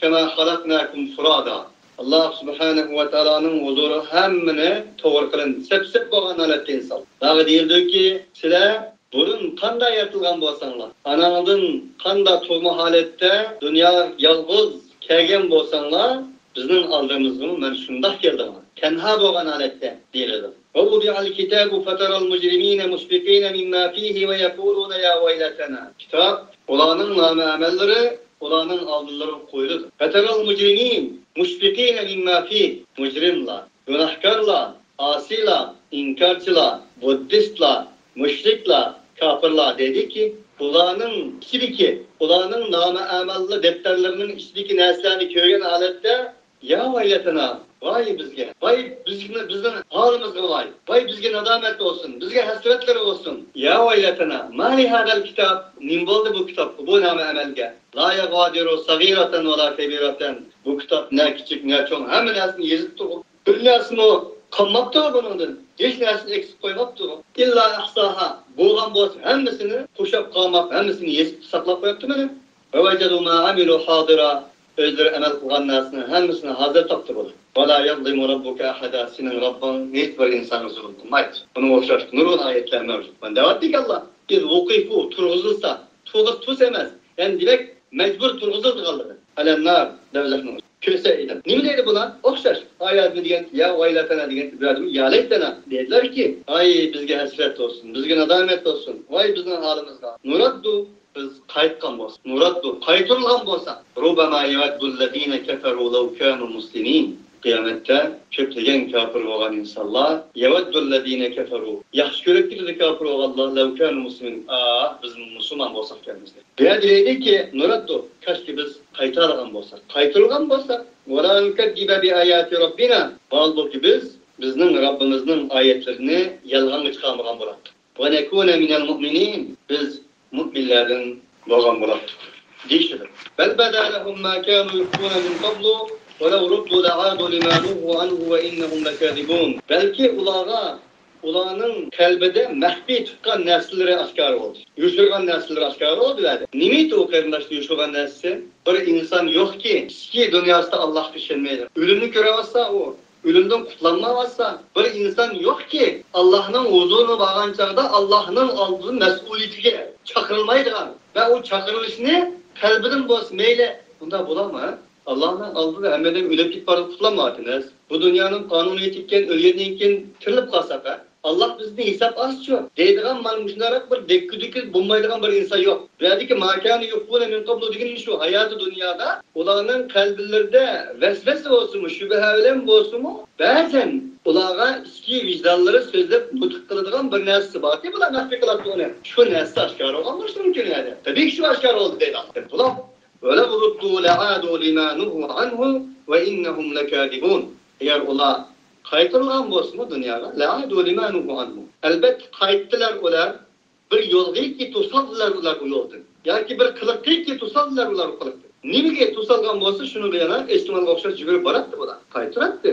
كما خلقناكم فرادا. ئاللاھ سۇبھانەھۇ ۋە تائالانىڭ ھۇزۇرىغا ھەممىنى توغرا قىلىندى. سەپسەپ بولغان ھالەتتە ئىنسان. داغا دېيىلدىكى، سىلەر بۇرۇن قانداق يارىتىلغان بولساڭلار، ئاناڭدىن قانداق تۇغما ھالەتتە دۇنياغا يالغۇز كەلگەن بولساڭلار، بىزنىڭ ئالدىمىزغىمۇ مەن شۇنداق كەلدىڭلار. تەنھا بولغان ھالەتتە دېيىلىدۇ. ووضع الكتاب فترى المجرمين مشفقين مما فيه ويقولون يا ويلتنا. كىتاب، ئۇلارنىڭ نامە ئەمەللىرى ئۇلارنىڭ ئالدىلىرىغا قويۇلىدۇ. فترى المجرمين مشفقين مما فيه. مۇجرىملار، گۇناھكارلار، ئاسىيلار، ئىنكارچىلار، بۇددىستلار، مۇشرىكلار، كاپىرلار دەيدىكى، ئۇلارنىڭ ئىچىدىكى، ئۇلارنىڭ نامە ئەمەللىرى دەپتەرلىرىنىڭ ئىچىدىكى نەرسىلەرنى كۆرگەن ھالەتتە، يا ۋەيلەتەنا، ۋاي بىزگە، ۋاي بىزگە، بىزنىڭ ھالىمىزغا ۋاي، ۋاي بىزگە نادامەت بولسۇن، بىزگە ھەسرەتلەر بولسۇن. يا ۋەيلەتەنا، ما لهذا الكتاب، نېمە بولدى بۇ كىتابقا، بۇ نامە ئەمەلگە؟ لا يغادر صغيرة ولا كبيرة. بۇ كىتاب نە كىچىك، نە چوڭ، ھەممە نەرسىنى يېزىپ تۇرغۇ. بىر نەرسىمۇ قالماپتۇ بۇنىڭدىن. ھېچ نەرسىنى ئەكسىپ قويماپتۇ. إلا أحصاها. بولغان بولسا ھەممىسىنى قورشاپ قالماپ، ھەممىسىنى يېزىپ ساقلاپ قويۇپتۇ مانا. ووجدوا ما عملوا حاضرا. ئۆزلىرى ئەمەل قىلغان نەرسىنى ھەممىسىنى ھازىر تاپتى بۇلار. ولا يظلم ربك أحدا. سېنىڭ رەببىڭ ھېچ بىر ئىنسانغا زۇلۇم قىلمايدۇ. بۇنىڭغا ئوخشاش نۇرغۇن ئايەتلەر مەۋجۇت. مانا دەۋاتتىكى ئاللا، إذ وقفوا، تۇرغۇزۇلسا، تۇغۇز تۇس ئەمەس. يەنى دېمەك، مەجبۇر تۇرغۇزۇلىدىغانلىقى. على النار، دوزاخنىڭ. كۆرسە ئىدىم. نېمە دەيدۇ بۇلار؟ ئوخشاش. ئايەتمۇ دېگەن، يا ۋايلاتانا دېگەن، بۇ يەردىمۇ يا لەيتانا دەيدىلەركى، ۋاي بىزگە ھەسرەت بولسۇن، بىزگە نادامەت بولسۇن، ۋاي بىزنىڭ ھالىمىزغا. نۇراددۇ، بىز قايتقان بولساق، نۇراددۇ، قايتۇرۇلغان بولساق، ربما يود الذين كفروا لو كانوا مسلمين. قىيامەتتە كۆپلىگەن كاپىر بولغان ئىنسانلار، يود الذين كفروا، ياخشى كۆرۈپ كېتىدۇ كاپىر بولغانلار، لو كانوا مسلمين، ئاھ، بىز مۇسۇلمان بولساق ئىكەن دەيدۇ. بۇ يەردە دەيدۇكى، نۇراددۇ، كاشكى بىز قايتالىغان بولساق، قايتۇرۇلغان بولساق، ولا نكذب بآيات ربنا، ھالبۇكى بىز بىزنىڭ رەببىمىزنىڭ ئايەتلىرىنى يالغانغا چىقارمىغان بولاتتۇق. ونكون من المؤمنين، بىز مۇئمىنلەردىن بولغان بولاتتۇق دېيىشىدۇ. بل بدا لهم ما كانوا يخفون من قبل ولو ردوا لعادوا لما نهوا عنه وإنهم لكاذبون. بەلكى ئۇلارغا، ئۇلارنىڭ قەلبىدە مەخپىي تۇتقان نەرسىلىرى ئاشكارا بولدى. يوشۇرغان نەرسىلىرى ئاشكارا بولدى دەيدۇ. نېمە ئىدى ئۇ قېرىنداشلار يوشۇرغان نەرسىسى؟ بىر ئىنسان يوقكى، ئىچكى دۇنياسىدا ئاللاھقا ئىشەنمەيدۇ. ئۆلۈمنى كۆرۈۋاتسا ئۇ، ئۆلۈمدىن قۇتۇلالمايۋاتسا، بىر ئىنسان يوقكى، ئاللاھنىڭ ھۇزۇرىغا بارغان چاغدا ئاللاھنىڭ ئالدىدا مەسئۇلىيىتىگە چاقىرىلمايدىغان ۋە ئۇ چاقىرىلىشنى قەلبىدىن بولسا مەيلى، بۇنداق بولامۇ؟ ئاللاھنىڭ ئالدىدا ھەممە ئادەم ئۆلۈپ كېتىپ بارىدۇ، قۇتۇلالمايۋاتىمىز. بۇ دۇنيانىڭ قانۇنىيىتى ئىكەن، ئۆلگەندىن كېيىن تىرىلىپ قالساق، ھە؟ ئاللاھ بىزدىن ھېساب ئالسىچۇ دەيدىغان مانا مۇشۇنداق بىر دەككە-دۈككە بولمايدىغان بىر ئىنسان يوق. بۇ يەردىكى ما كانوا يخفون من قبل دېگىنى شۇ، ھاياتى دۇنيادا ئۇلارنىڭ قەلبلىرىدە ۋەسۋەسە بولسىمۇ، شۈبھە بىلەن بولسىمۇ، بەزەن ئۇلارغا ئىچكى ۋىجدانلىرى سۆزلەپ نۇتۇق قىلىدىغان بىر نەرسىسى باركى، بۇلار مەخپىي قىلاتتى ئۇنى. شۇ نەرسىسى ئاشكارا بولغان بولۇشى مۇمكىن ئۇ يەردە. تەبىئىيكى شۇ ئاشكارا بولدى دەيدۇ. بۇلار ولو ردوا لعادوا لما نهوا عنه وإنهم لكاذبون. ئەگەر ئۇلار قايتۇرۇلغان بولسىمۇ دۇنياغا، لعادوا لما نهوا عنه. ئەلبەتتە قايتتىلار ئۇلار، بىر يولغىكى توسالدىلار ئۇلار ئۇ يولدىن. ياكى بىر قىلىققىكى توسالدىلار ئۇلار ئۇ قىلىقتىن. نېمىگە توسالغان بولسا شۇنىڭغا يەنە ئېھتىمالغا ئوخشاش يۈگۈرۈپ باراتتى بۇلار. قايتۇراتتى.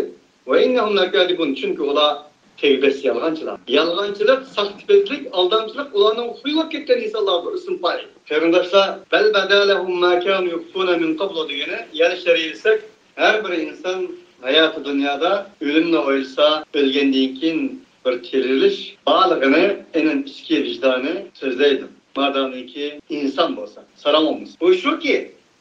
وإنهم لكاذبون، چۈنكى ئۇلار تەگبەس يالغانچىلار. يالغانچىلىق، ساختىپەزلىك، ئالدامچىلىق ئۇلارنىڭ خۇيى بولۇپ كەتكەن ئىنسانلار بۇ ئىسىم پائىل. قېرىنداشلار، بل بدا لهم ما كانوا يخفون من قبل دېگىنى، يەنە شەرھلىسەك، ھەر بىر ئىنسان ھاياتى دۇنيادا ئۆلۈمنى ئويلىسا، ئۆلگەندىن كېيىن بىر تىرىلىش بارلىقىنى ئېنىڭ ئىچكى ۋىجدانى سۆزلەيدۇ. مادامىكى ئىنسان بولسا، ساراڭ بولمىسا. بۇ شۇكى،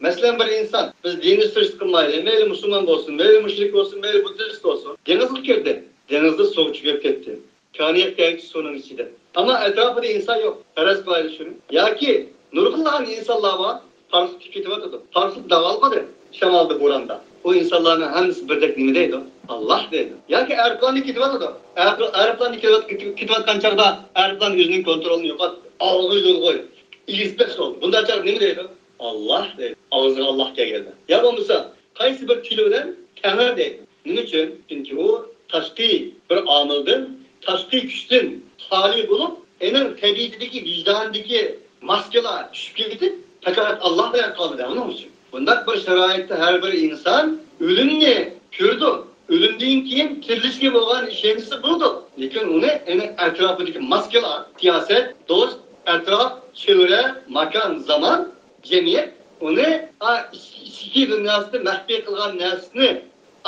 مەسىلەن، بىر ئىنسان، بىز دىننى سۈرۈشتە قىلمايلى، مەيلى مۇسۇلمان بولسۇن، مەيلى مۇشرىك بولسۇن، مەيلى بۇددىست بولسۇن، دېڭىزغا كىردى. دېڭىزدا سۇغا چۆكۈپ كەتتى. كانىيەت كەلگۈچە سۇنىڭ ئىچىدە. ئەمما ئەتراپىدا ئىنسان يوق. پەرەز قىلايلى شۇنى. ياكى نۇرغۇنلىغان ئىنسانلار بار، پارخودا كېتىۋاتىدۇ. پارخودا داۋالغىدى شامالدا، بوراندا. ئۇ ئىنسانلارنىڭ ھەممىسى بىردەك نېمە دەيدۇ؟ ئاللاھ دەيدۇ. ياكى ئايروپىلاندا كېتىۋاتىدۇ. ئايرو-، ئايروپىلاندا كېتىۋات-، كېتىۋاتقان چاغدا ئايروپىلان ئۆزىنىڭ كونترولىنى يوقاتتى. ئالغا يول قويدى. ئېگىز پەس بولدى. بۇنداق چاغدا نېمە دەيدۇ؟ ئاللاھ دەيدۇ. ئاغزىغا ئاللاھ كەلگەندە. يا بولمىسا، قايسى بىر تىلى بىلەن تەڭرى دەيدۇ. نېمە ئۈچۈن؟ چۈنكى ئۇ تاشقى بىر ئامىلدىن، تاشقى كۈچتىن خالىي بولۇپ، ئېنىڭ تەبىئىتىدىكى، ۋىجدانىدىكى ماسكىلار چۈشۈپ كېتىپ، پەقەت ئاللاھ بىلەن قالدى دە، ئۇنىڭ ئۈچۈن. بۇنداق بىر شارائىتتا ھەر بىر ئىنسان ئۆلۈمنى كۆرىدۇ. ئۆلۈمدىن كېيىن تىرىلىشكە بولغان ئىشەنچىسى بولىدۇ. لېكىن ئۇنى، يەنى ئەتراپىدىكى ماسكىلار، سىياسەت، دوست، ئەتراپ، چېۋرە، ماكان، زامان، جەمئىيەت ئۇنى، ئا، ئىچ-، ئىچكى دۇنياسىدا مەخپىي قىلغان نەرسىنى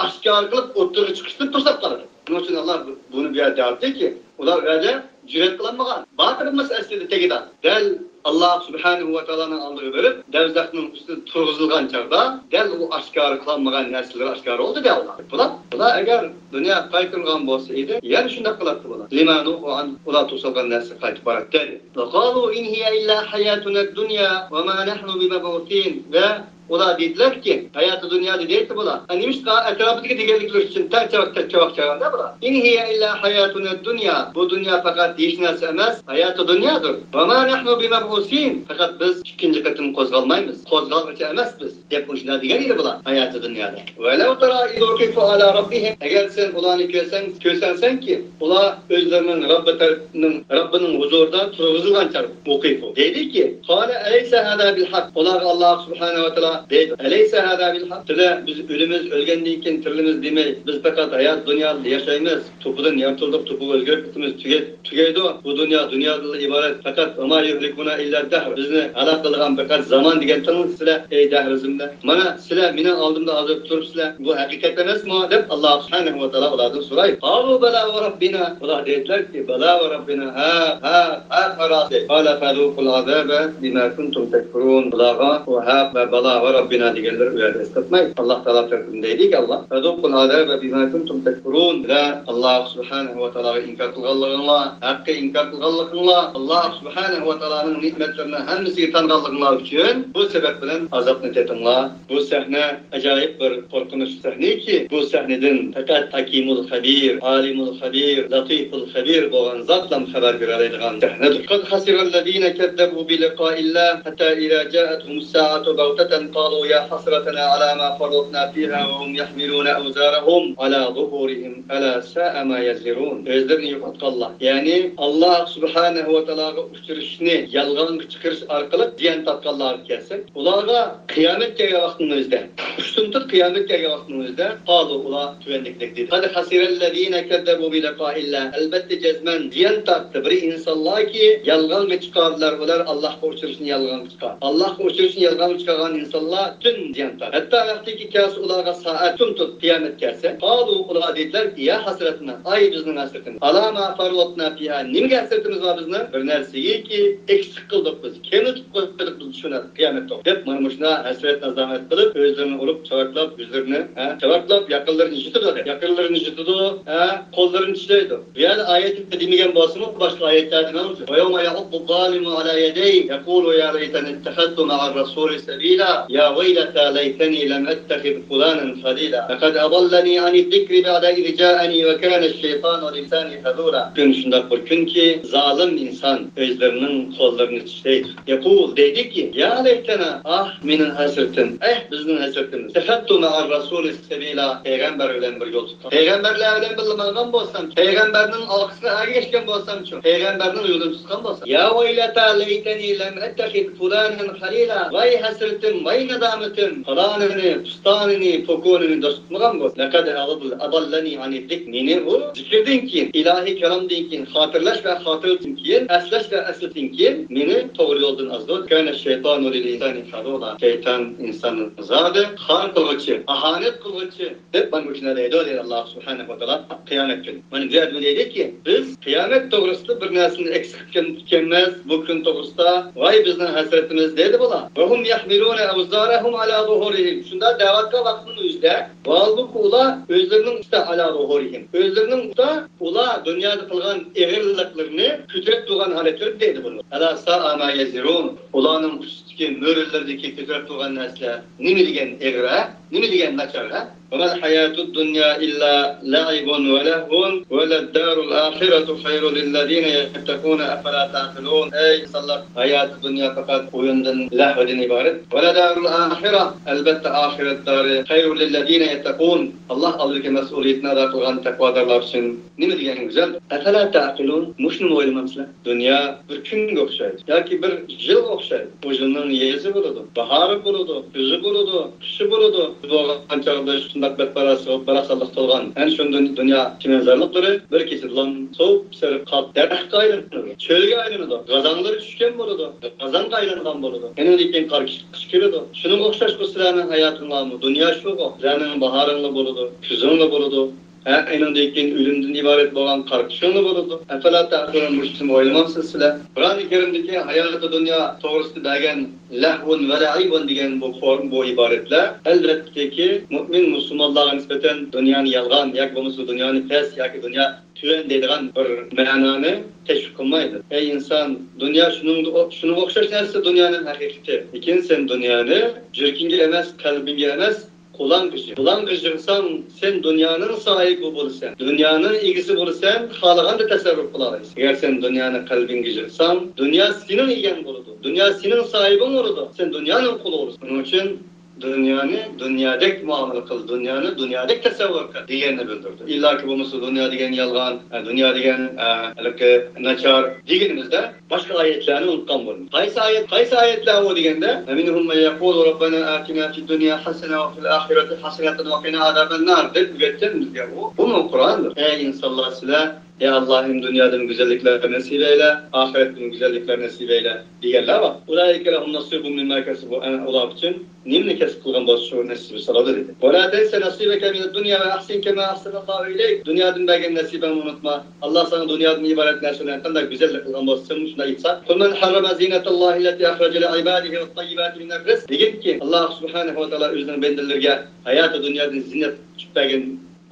ئاشكارا قىلىپ ئوتتۇرىغا چىقىشتىن توساپ قالىدۇ. شۇنىڭ ئۈچۈن ئاللا بۇ-، بۇنى بۇ يەردە دەۋاتتىكى، ئۇلار ئۇ يەردە جۈرئەت قىلالمىغان. باتىل ئەمەس ئەسلىدە تېگىدا. دەل ئاللا سۇبھانەھۇ ۋە تائالانىڭ ئالدىغا بېرىپ، دەۋزەخنىڭ ئۈستىدە تۇرغۇزۇلغان چاغدا، دەل ئۇ ئاشكارا قىلالمىغان نەرسىلىرى ئاشكارا بولدى دە ئۇلار. بۇلار، بۇلار ئەگەر دۇنياغا قايتۇرۇلغان بولسا ئىدى، يەنە شۇنداق قىلاتتى بۇلار. لىما نۇھۇ ئەنھۇ، ئۇلار توسالغان نەرسىگە قايتىپ باراتتى. وقالوا إن هي إلا حياتنا الدنيا وما نحن بمبعوثين. ۋە ئۇلار دېدىلەركى، ھاياتى دۇنيا دېدى بۇلار. ئە، نېمىشقا ئەتراپىدىكى دېگەنلىكلىرى ئۈچۈن تەڭ چاۋاك، تەڭ چاۋاك چاغاندا بۇلار. إن هي إلا حياتنا الدنيا. بۇ دۇنيا پەقەت ھېچ نەرسە ئەمەس، ھاياتى دۇنيادۇر. وما نحن بمبعوثين. پەقەت بىز ئىككىنچى قېتىم قوزغالمايمىز. قوزغالغۇچى ئەمەس بىز، دەپ مۇشۇنداق دېگەن ئىدى بۇلار ھاياتى دۇنيادا. ولو ترى إذ وقفوا على ربهم. ئەگەر سەن ئۇلارنى كۆرسەڭ، كۆرسەڭسەنكى، ئۇلار ئۆزلىرىنىڭ رەببى تەرىپىنىڭ، رەببىنىڭ ھۇزۇرىدا تۇرغۇزۇلغان چاغدا، ۋۇقۇفۇ. دەيدىكى، قال أليس هذا بالحق؟ ئۇلارغا ئاللا سۇبھانەھۇ ۋە تائالا دەيدۇ، أليس هذا بالحق؟ سىلەر بىز ئۆلىمىز، ئۆلگەندىن كېيىن تىرىلىمىز دېمەي، بىز پەقەت ھايات دۇنيادا ياشايمىز، توپىدىن يارىتىلدۇق، توپىغا ئۆزگىرىپ كېتىمىز، تۈگەي-، تۈگەيدۇ. بۇ دۇنيا دۇنيادىنلا ئىبارەت، پەقەت وما يهلكنا إلا الدهر. بىزنى ھالاك قىلىدىغان پەقەت زامان دېگەنتىڭ سىلەر، ئەي دەھر زېمىنلەر. مانا سىلەر مېنىڭ ئالدىمدا ھازىر تۇرۇپسىلەر، بۇ ھەقىقەت ئەمەسمۇ؟ دەپ ئاللا سۇبھانەھۇ ۋە تائالا ئۇلاردىن سورايدۇ. قالوا بلى وربنا. ئۇلار دەيدىلەركى، بەلا ۋە رەببىنا، ھە، ھە، ھە، راست. قال فذوقوا العذاب بما كنتم تكفرون. ئۇلارغا ئۇ ھە ۋە بەلا ۋە رەببىنا دېگەنلىرى ئۇ يەردە ئەسقاتمايدۇ. ئاللا تائالا تەرىپىدىن دەيدىكى، ئاللا، فذوقوا العذاب بما كنتم تكفرون. سىلەر ئاللا سۇبھانەھۇ ۋە تائالاغا ئىنكار قىلغانلىقىڭلار، ھەققە ئىنكار قىلغانلىقىڭلار، ئاللا سۇبھانەھۇ ۋە تائالانىڭ نېمەتلىرىنىڭ ھەممىسىگە تانغانلىقىڭلار ئۈچۈن بۇ سەۋەب بىلەن ئازابنى تېتىڭلار. بۇ سەھنە ئاجايىپ بىر قورقۇنچلۇق سەھنىكى، بۇ سەھنىدىن پەقەت ھەكىمۇل خەبىر، ئالىمۇل خەبىر، لەتىپۇل خەبىر بولغان زاتلام خەۋەر بېرەلەيدىغان سەھنىدۇر. قد خسر الذين كذبوا بلقاء الله حتى إذا جاءتهم الساعة بغتة قالوا يا حسرتنا على ما فرطنا فيها وهم يحملون أوزارهم على ظهورهم ألا ساء ما يزرون. ئۆزلىرىنى يوقاتقانلار، يەنى ئاللا سۇبھانەھۇ ۋە تائالاغا ئۇچرىشىشنى يالغانغا چىقىرىش ئارقىلىق زىيان تارتقانلارغا كەلسەك، ئۇلارغا قىيامەت كەلگەن ۋاقىتنىڭ ئۆزىدە، ئۇشتۇمتۇت قىيامەت كەلگەن ۋاقىتنىڭ ئۆزىدە، قالۇ، ئۇلار تۆۋەندىكىدەك دېدى. قد خسر الذين كذبوا بلقاء الله. ئەلۋەتتە، جەزمەن زىيان تارتتى بىر ئىنسانلاركى يالغانغا چىقاردىلار، ئۇلار ئاللاھقا ئۇچرىشىشنى يالغانغا چىقاردى. ئاللاھقا ئۇچرىشىشنى يالغانغا چىقارغان ئىنسانلار پۈتۈن زىيان تارتتى. ھەتتا ۋاقتىكى كەلسە ئۇلارغا سائەت، ئۇشتۇمتۇت قىيامەت كەلسە، قالۇ، ئۇلار دېدىلەركى، يا ھەسرەتنا، ئاي بىزنىڭ ھەسرىتىمىز، ئالا ما فەررەتنا فىھا، نېمىگە ھەسرىتىمىز بار بىزنىڭ؟ بىر نەرسىگىكى ئېكسىك قىلدۇق بىز، كېمىتىپ قويدۇق بىز شۇ نەرسە قىيامەتتە دەپ، مانا مۇشۇنداق ھەسرەت نادامەت قىلىپ، ئۆزلىرىنى ئۇرۇپ چاۋاكلاپ، يۈزلىرىنى، ھە، چاۋاكلاپ، ياقىلىرىنى يىرتىدۇ، ياقىلىرىنى يىرتىدۇ، ھە، قوللىرىنى چىشلەيدۇ. بۇ يەردە ئايەتتە دېمىگەن بولسىمۇ، باشقا ئايەتلەردە مەۋجۇت. ويوم يعض الظالم على يديه يقول يا ليتني اتخذت مع الرسول سبيلا يا ويلتى ليتني لم أتخذ فلانا خليلا لقد أضلني عن الذكر بعد إذ جاءني وكان الشيطان للإنسان خذولا. بۈگۈن شۇنداق بىر كۈنكى، زالىم ئىنسان ئۆزلىرىنىڭ قوللىرىنى چىشلەيدۇ. يقول، دەيدۇكى، يا ليتنا، ئاھ، مېنىڭ ھەسرىتىم، ئەھ، بىزنىڭ ھەسرىتىمىز. اتخذت مع الرسول سبيلا، پەيغەمبەر بىلەن بىر يول تۇتقان. پەيغەمبەرلەر بىلەن بىللە ماڭغان بولسام، پەيغەمبەرنىڭ ئارقىسىغا ئەگەشكەن بولسامچۇ، پەيغەمبەرنىڭ يولىنى تۇتقان بولسام. يا ويلتى ليتني لم أتخذ فلانا خليلا. ۋاي ھەسرىتىم، ۋاي نادامىتىم، پالانىنى، پۇستانىنى، پوكۇنىنى دوست تۇتمىغان بولسام. لقد أضل-، أضلني عن الذكر. مېنى ئۇ زىكىردىن كېيىن، ئىلاھىي كالامدىن كېيىن، خاتىرىلەش ۋە خاتىرىلەشتىن كېيىن، ئەسلەش ۋە ئەسلىتىن كېيىن مېنى توغرا يولدىن ئازدۇردى. كان الشيطان للإنسان خذولا. شەيتان ئىنساننى زادى خار قىلغۇچى، ئاھانەت قىلغۇچى، دەپ مانا مۇشۇنداق دەيدۇ، دەيدۇ ئاللا سۇبھانەھۇ ۋە تائالا قىيامەت كۈنى. مانا بۇ يەردە دەيدۇكى، بىز قىيامەت توغرىسىدا بىر نەرسىنى ئەكس قىلىپ كەلمەيمىز، بۇ كۈن توغرىسىدا، ۋاي بىزنىڭ ھەسرىتىمىز دەيدۇ بۇلار. وهم يحملون أوزارهم على ظهورهم. شۇنداق دەۋاتقان ۋاقىتنىڭ ئۆزىدە، ھالبۇكى ئۇلار ئۆزلىرىنىڭ ئۈستىدە، على ظهورهم، ئۆزلىرىنىڭ ئۈستىدە ئۇلار دۇنيادا قىلغان ئېغىرلىقلىرىنى كۆتۈرۈپ تۇرغان ھالەتلىرىدە دەيدۇ بۇنى. ألا ساء ما يزرون. ئۇلارنىڭ ئۈستىدىكى مۈرىلىرىدىكى كۆتۈرۈپ تۇرغان نەرسىلەر نېمە دېگەن ئېغىر، ھە؟ نېمە دېگەن ناچار، ھە؟ وما الحياة الدنيا إلا لعب ولهو وللدار الآخرة خير للذين يتقون أفلا تعقلون. ئەي ئىنسانلار، ھاياتى دۇنيا پەقەت ئويۇندىن، لەھۋىدىن ئىبارەت. ولدار الآخرة، ئەلۋەتتە ئاخىرەت دارى، خير للذين يتقون، ئاللا ئالدىدىكى مەسئۇلىيىتىنى ئادا قىلغان تەقۋادارلار ئۈچۈن نېمە دېگەن گۈزەل. أفلا تعقلون، مۇشۇنىمۇ ئويلىمامسىلەر؟ دۇنيا بىر كۈنگە ئوخشايدۇ ياكى بىر يىلغا ئوخشايدۇ. بۇ يىلنىڭ يېزى بولىدۇ، باھارى بولىدۇ، كۈزى بولىدۇ، قىشى بولىدۇ. بولغان چاغدا شۇنداق بەتباراسىغا باراقسانلىق تولغان ئەنە شۇ دۇن-، دۇنيا چىمەنزارلىقلىرى بىر كېچىدىلا سوپسېرىق قاپ دەرەخكە ئايلىنىدۇ، چۆلگە ئايلىنىدۇ، غازاڭلىرى چۈشكەن بولىدۇ، غازاڭغا ئايلانغان بولىدۇ. ئەنىڭدىن كېيىن قار قىش كېلىدۇ. شۇنىڭغا ئوخشاش بۇ سىلەرنىڭ ھاياتىڭلارمۇ دۇنيا شۇغۇ. سىلەرنىڭ باھارىڭلار بولىدۇ، كۈزۈڭلار بولىدۇ. ھە، ئېنىڭدىن كېيىن ئۆلۈمدىن ئىبارەت بولغان قارقىشىڭلار بولىدۇ. ئەفەلا تەقىلۇن، بۇ ئىشنى ئويلىمامسىز سىلەر؟ قۇرئانى كەرىمدىكى ھاياتى دۇنيا توغرىسىدا بەرگەن لەھۋۇن ۋە لەئىبۇن دېگەن بۇ فورم، بۇ ئىبارەتلەر، ئەلۋەتتىكى، مۇئمىن مۇسۇلمانلارغا نىسبەتەن دۇنيانى يالغان ياكى بولمىسا دۇنيانى پەس ياكى دۇنيا تۆۋەن دەيدىغان بىر مەنانى تەشۋىق قىلمايدۇ. ئەي ئىنسان، دۇنيا شۇنىڭغا، شۇنىڭغا ئوخشاش نەرسە دۇنيانىڭ ھەقىقىتى. لېكىن سەن دۇنيانى يۈرىكىڭگە ئەمەس، قەلبىڭگە ئەمەس، قۇلاققا يىغ-، قۇلاققا يىغساڭ، سەن دۇنيانىڭ ساھىبى بولىسەن، دۇنيانىڭ ئىگىسى بولىسەن، خالىغاندا تەسەررۇپ قىلالايسەن. ئەگەر سەن دۇنيانى قەلبىڭگە يىغساڭ، دۇنيا سېنىڭ ئىگەڭ بولىدۇ، دۇنيا سېنىڭ ساھىبىڭ بولىدۇ، سەن دۇنيانىڭ قۇلى بولىسەن. شۇنىڭ ئۈچۈن دۇنيانى دۇنيادەك مۇئامىلە قىل، دۇنيانى دۇنيادەك تەسەۋۋۇر قىل دېگەننى بىلدۈرىدۇ. ئىللاكى بولمىسا دۇنيا دېگەن يالغان، ئە، دۇنيا دېگەن، ئە، ھېلىقى ناچار دېگىنىمىزدە، باشقا ئايەتلەرنى ئۇنتقان بولدۇم. قايسى ئايەت، قايسى ئايەتلەر ئۇ دېگەندە، «ومنهم من يقول ربنا آتنا في الدنيا حسنة وفي الآخرة حسنة وقنا عذاب النار» دەپ ئۆگەتكەن بىزگە ئۇ. بۇمۇ قۇرئاندۇر. ئەي ئىنسانلار سىلەر، ئەي ئاللاھىم، دۇنيادىن گۈزەللىكلەر نېسىپ ئەيلە، ئاخىرەتتىن گۈزەللىكلەر نېسىپ ئەيلە دېگەنلەر بار. أولئك لهم نصيب مما كسبوا، ئەنە ئۇلار ئۈچۈن نېمىنى كەسىپ قىلغان بولسا شۇ نېسىپ سالىدۇ دېدى. ولا تنس نصيبك من الدنيا وأحسن كما أحسن الله إليك. دۇنيادىن بەرگەن نەسىبەڭنى ئۇنتۇما. ئاللا ساڭا دۇنيادىن ئىبارەت نەرسىلەرنى قانداق گۈزەللىك قىلغان بولسا، سەنمۇ شۇنداق ئېيتساڭ. قل من حرم زينة الله التي أخرج لعباده والطيبات من الرزق. دېگىنكى، ئاللا سۇبھانەھۇ ۋە تائالا ئۆزىنىڭ بەندىلىرىگە ھاياتى دۇنيادىن زىننەت قىلىپ بەرگەن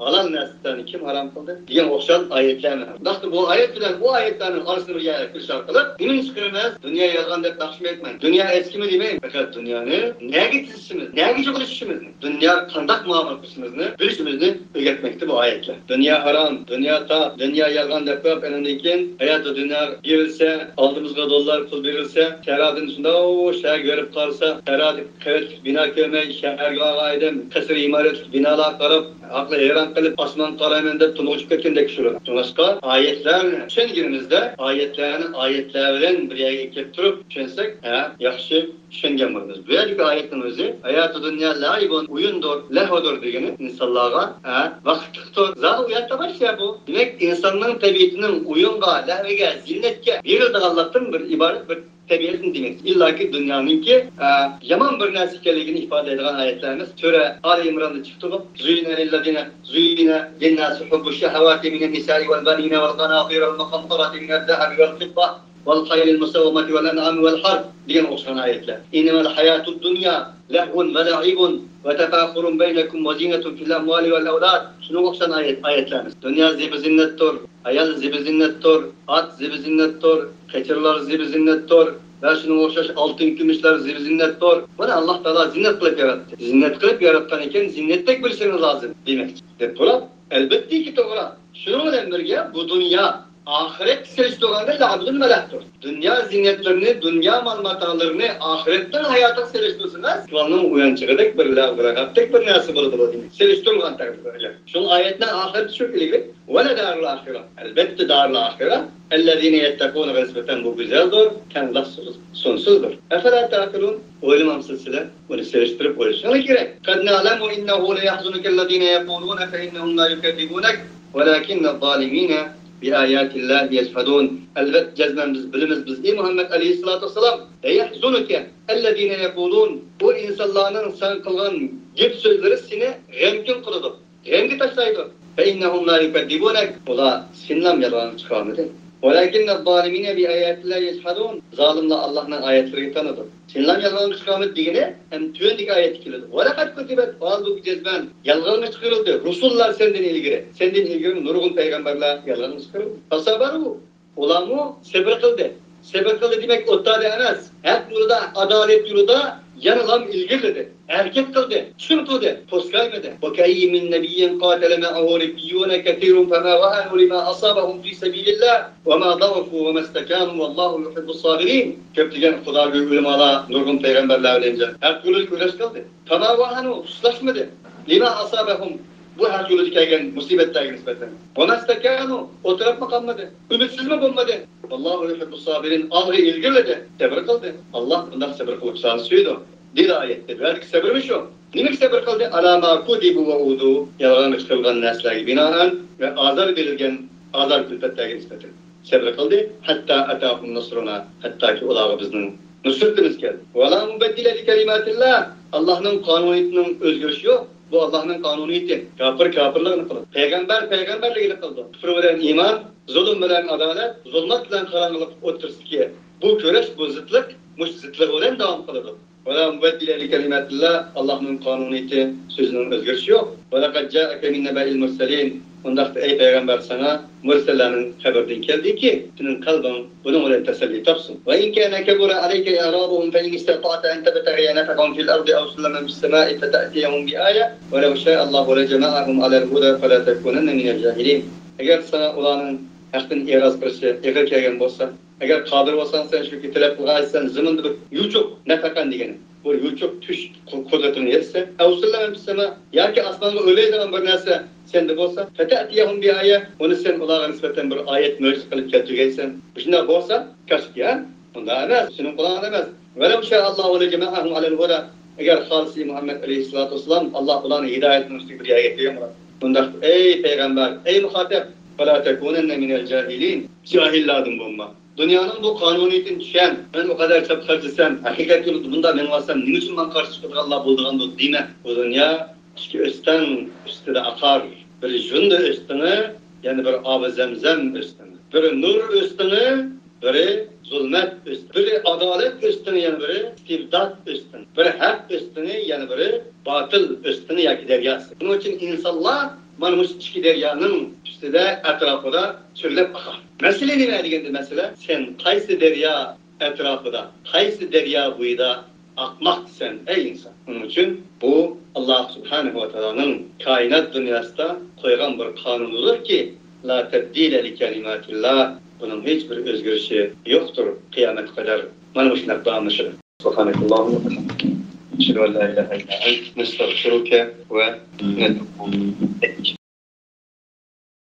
ھالال نەرسىلەرنى كىم ھارام قىلدى؟ دېگەن ئوخشاش ئايەتلەرنى. ئۇنداقتا بۇ ئايەت بىلەن ئۇ ئايەتلەرنىڭ ئارىسىنى بىر يەرگە كىرىش ئارقىلىق نېمىنى چىقىرىمىز؟ دۇنيا يالغان دەپ ناخشا ئېيتماڭ. دۇنيا ئەسكىمە دېمەڭ. پەقەت دۇنيانى نەگە تىزىشىمىز، نەگە جۇغلىشىشىمىزنى، دۇنياغا قانداق مۇئامىلە قىلىشىمىزنى بىلىشىمىزنى ئۆگەتمەكتە بۇ ئايەتلەر. دۇنيا ھارام، دۇنيا تاق، دۇنيا يالغان دەپ قويۇپ، ئاندىن كېيىن ھاياتى دۇنيا بېرىلسە، ئالدىمىزغا دوللار پۇل بېرىلسە، شەھەردىن شۇنداق شەھەرگە بېرىپ قارىسا، شەھەردە قەۋەتلىك بىنا كۆرمەي، شەھەرگە بارغان ئادەم قەسىر ئىمارەتلىك بىنالارغا قاراپ، ئەقلى ھەيران قېلىپ، ئاسمانغا قارايمەن دەپ تونۇغۇچۇپ كەتكەندەك كۆرۈنىدۇ. شۇڭلاشقا ئايەتلەرنى چۈشەنگىنىمىزدە، ئايەتلەرنى ئايەتلەر بىلەن بىر يەرگە كەلتۈرۈپ چۈشەنسەك، ھە، ياخشى چۈشەنگەن بولىمىز. بۇ يەردىكى ئايەتنىڭ ئۆزى، ھاياتۇ دۇنيا لەئىبۇن، ئويۇندۇر، لەھۋۇدۇر دېگىنى ئىنسانلارغا، ھە، ۋاقىتلىقتۇر. زادى ئۇ يەردە باشقا بۇ. دېمەك، ئىنساننىڭ تەبىئىتىنىڭ ئويۇنغا، لەھۋىگە، زىننەتكە بېرىلىدىغانلىقتىن بىر ئىبارەت بىر تەبىئەتنى دېمەكچى. ئىللاكى دۇنيانىڭكى، ئە، يامان بىر نەرسە ئىكەنلىكىنى ئىپادىلەيدىغان ئايەتلەر ئەمەس. سۈرە ئالى ئىمراندا چىقتىغۇ. زين للذين، زين للناس حب الشهوات من النساء والبنين والقناطير المقنطرة من الذهب والفضة والخيل المسومة والأنعام والحرث دېگەن ئوخشىغان ئايەتلەر. إنما الحياة الدنيا لهو ولعب وتفاخر بينكم وزينة في الأموال والأولاد. شۇنىڭغا ئوخشىغان ئايەت، ئايەتلەر. دۇنيا زىبۇ زىننەتتۇر. ئايال زىبۇ زىننەتتۇر، ئات زىبۇ زىننەتتۇر، قېچىرلار زىبۇ زىننەتتۇر ۋە شۇنىڭغا ئوخشاش ئالتۇن كۈمۈشلەر زىبۇ زىننەتتۇر. بۇنى ئاللا تائالا زىننەت قىلىپ ياراتتى. زىننەت قىلىپ ياراتقان ئىكەن، زىننەتتەك بىلىشىڭىز لازىم دېمەكچى، دەپ تۇرۇپ، ئەلۋەتتىكى توغرا. شۇنىڭ بىلەن بىرگە بۇ دۇنيا ئاخىرەتكە سېلىشتۇرغاندا لەئىبۇن ۋە لەھۋۇدۇر. دۇنيا زىننەتلىرىنى، دۇنيا مال-ماتالىرىنى ئاخىرەتنىڭ ھاياتىغا سېلىشتۇرسىڭىز، ئۇلارنىڭ ئويۇنچۇقىدەك بىر لەھۋ، رەغەپتەك بىر نەرسە بولىدۇ بۇ دېمەك. سېلىشتۇرۇلغان تەقدىردە ئەگەر. شۇڭا ئايەتنىڭ ئاخىرىدا شۇ كېلىگەن، ۋە لەدارۇل ئاخىرە. ئەلۋەتتە دارۇل ئاخىرە. ئەللەزىنە يەتتەقۇنىغا نىسبەتەن بۇ گۈزەلدۇر، تەڭداشسىز، سۇنسىزدۇر. ئەفەلا تەقىلۇن؟ ئويلىمامسىز سىلەر؟ بۇنى سېلىشتۇرۇپ ئويلىشىڭلار كېرەك. قد نعلم إنه ليحزنك الذين يقولون فإنهم لا يكذبونك ولكن الظالمين بآيات الله يجحدون. ئەلۋەتتە جەزمەن بىز بىلىمىز، بىز، ئەي مۇھەممەد ئەلەيھىسسالاتۇ ۋەسسالام، لەيەھزۇنۇكە ئەللەزىنە يەقۇلۇن، ئۇ ئىنسانلارنىڭ سەن قىلغان گەپ سۆزلىرى سېنى غەمكىن قىلىدۇ، غەمگە تاشلايدۇ. فإنهم لا يكذبونك، ئۇلار سېنىلا يالغانغا چىقارمىدى. ولكن الظالمين بآيات الله يجحدون، زالىملار ئاللانىڭ ئايەتلىرىگە تانىدۇ. سېنىلا يالغانغا چىقارمىدى دېگىنى ھەم تۆۋەندىكى ئايەتتە كېلىدۇ. ولقد كذبت، ھالبۇكى جەزمەن يالغانغا چىقىرىلدى رۇسۇللار سەندىن ئىلگىرى. سەندىن ئىلگىرى نۇرغۇن پەيغەمبەرلەر يالغانغا چىقىرىلدى. فصبروا، ئۇلارمۇ سەبر قىلدى. سەبر قىلدى دېمەك ئوتتاردا ئەمەس، ھەق يولىدا، ئادالەت يولىدا يەنىلام ئىلگىرىلىدى، ھەرىكەت قىلدى، چىڭ تۇردى، توسكايمىدى. وكأين من نبي قاتل معه ربيون كثير فما وهنوا لما أصابهم في سبيل الله وما ضعفوا وما استكانوا والله يحب الصابرين. كۆپلىگەن خۇداگۆر ئۆلىمالار نۇرغۇن پەيغەمبەرلەر بىلەن ھەق يولىدا كۈرەش قىلدى. فما وهنوا، سۇسلاشمىدى. لما أصابهم، بۇ ھەق يولىدا كەلگەن مۇسىبەتلەرگە نىسبەتەن. وما استكانوا، ئولتۇرۇپمۇ قالمىدى، ئۈمىدسىزمۇ بولمىدى. والله يحب الصابرين، ئالغا ئىلگىرىلىدى، سەبر قىلدى. ئاللا بۇنداق سەبر قىلغۇچىلارنى سۆيىدۇ. دېدى ئايەتتە. بۇ يەردىكى سەبرمۇ شۇ. نېمىگە سەبر قىلدى؟ على ما كذبوا وأوذوا، يالغانغا چىقىرىلغان نەرسىلەرگە بىنائەن ۋە ئازار بېرىلگەن ئازار كۈلپەتلەرگە نىسبەتەن سەبر قىلدى. حتى أتاهم نصرنا، ھەتتاكى ئۇلارغا بىزنىڭ نۇسرىتىمىز كەلدى. ولا مبدل لكلمات الله، ئاللاھنىڭ قانۇنىيىتىنىڭ ئۆزگىرىشى يوق. بۇ ئاللاھنىڭ قانۇنىيىتى. كاپىر كاپىرلىقىنى قىلىدۇ. پەيغەمبەر پەيغەمبەرلىكىنى قىلىدۇ. كۇپۇر بىلەن ئىمان، زۇلۇم بىلەن ئادالەت، زۇلمەت بىلەن قاراڭغۇلۇق ئوتتۇرىسىدىكى بۇ كۈرەش، بۇ زىتلىق مۇشۇ زىتلىقى بىلەن داۋام قىلىدۇ. ولا مبدل لكلمات الله، ئاللاھنىڭ قانۇنىيىتى، سۆزىنىڭ ئۆزگىرىشى يوق. ولقد جاءك من نبأ المرسلين، ئۇنداقتا ئەي پەيغەمبەر، ساڭا مۇرسەللەرنىڭ خەۋىرىدىن كەلدىكى، سېنىڭ قەلبىڭ بۇنىڭ بىلەن تەسەللى تاپسۇن. وإن كان كبر عليك إعراضهم فإن استطعت أن تبتغي نفقا في الأرض أو سلما في السماء فتأتيهم بآية ولو شاء الله لجمعهم على الهدى فلا تكونن من الجاهلين. ئەگەر ساڭا ئۇلارنىڭ ھەقتىن ئېراز قىلىشى ئېغىر كەلگەن بولسا، ئەگەر قادىر بولساڭ، سەن شۇ تەلەپ قىلغايسەن، زېمىندا بىر يوچۇق نەپەقەن دېگىنى، بىر يوچۇق تۈش قۇ-، قۇدرىتىڭ يەتسە، أو سلما في السماء، ياكى ئاسمانغا ئۆرلەيدىغان بىر نەرسە سەندە بولسا، فتأتيهم بآية، ئۇنى سەن ئۇلارغا نىسبەتەن بىر ئايەت، مۆجىزە قىلىپ كەلتۈرگەيسەن. مۇشۇنداق بولسا، كاشكى، ھە؟ ئۇنداق ئەمەس، سېنىڭ قولۇڭدا ئەمەس. ولو شاء الله لجمعهم على الهدى، ئەگەر خالىسا مۇھەممەد ئەلەيھىسسالاتۇ ۋەسسالام، ئاللاھ ئۇلارنى ھىدايەتنىڭ ئۈستىگە بىر يەرگە يەتكۈزگەن بولاتتى. ئۇنداقتا، ئەي پەيغەمبەر، ئەي مۇخاتەب، فلا تكونن من الجاهلين، جاھىللاردىن بولما. دۇنيانىڭ بۇ قانۇنىيىتىنى چۈشەن. مەن ئۇ قەدەر كۆپ خەجلىسەم، ھەقىقەت يولىدا بۇنداق مېڭىۋاتسام، نېمە ئۈچۈن ماڭا قارشى چىقىدىغانلار بولىدىغاندۇ دەيمەن. بۇ دۇنيا ئىككى ئۆستەڭ ئۈستىدە ئاقار. بىرى جۇندا ئۆستىڭى، يەنە بىرى ئابى زەمزەم ئۆستىڭى. بىرى نۇر ئۆستىڭى، بىرى زۇلمەت ئۆستىڭى. بىرى ئادالەت ئۆستىڭى، يەنە بىرى ئىستىبداد ئۆستىڭى. بىرى ھەق ئۆستىڭى، يەنە بىرى باتىل ئۆستىڭى ياكى دەرياسى. شۇنىڭ ئۈچۈن ئىنسانلار مانا مۇشۇ ئىككى دەريانىڭ ئۈستىدە، ئەتراپىدا چۆرلەپ ئاقار. مەسىلە نېمە دېگەندە، مەسىلە، سەن قايسى دەريا ئەتراپىدا، قايسى دەريا بويىدا ئاقماقتىسەن، ئەي ئىنسان؟ ئۇنىڭ ئۈچۈن بۇ ئاللاھ سۇبھانەھۇ ۋە تائالانىڭ كائىنات دۇنياسىدا قويغان بىر قانۇنىدۇركى، لا تبديل لكلمات الله، بۇنىڭ ھېچ بىر ئۆزگىرىشى يوقتۇر قىيامەتكە قەدەر. مانا مۇشۇنداق داۋاملىشىدۇ. سبحانك اللهم وبحمدك، نشهد أن لا إله إلا أنت، نستغفرك ونتوب إليك.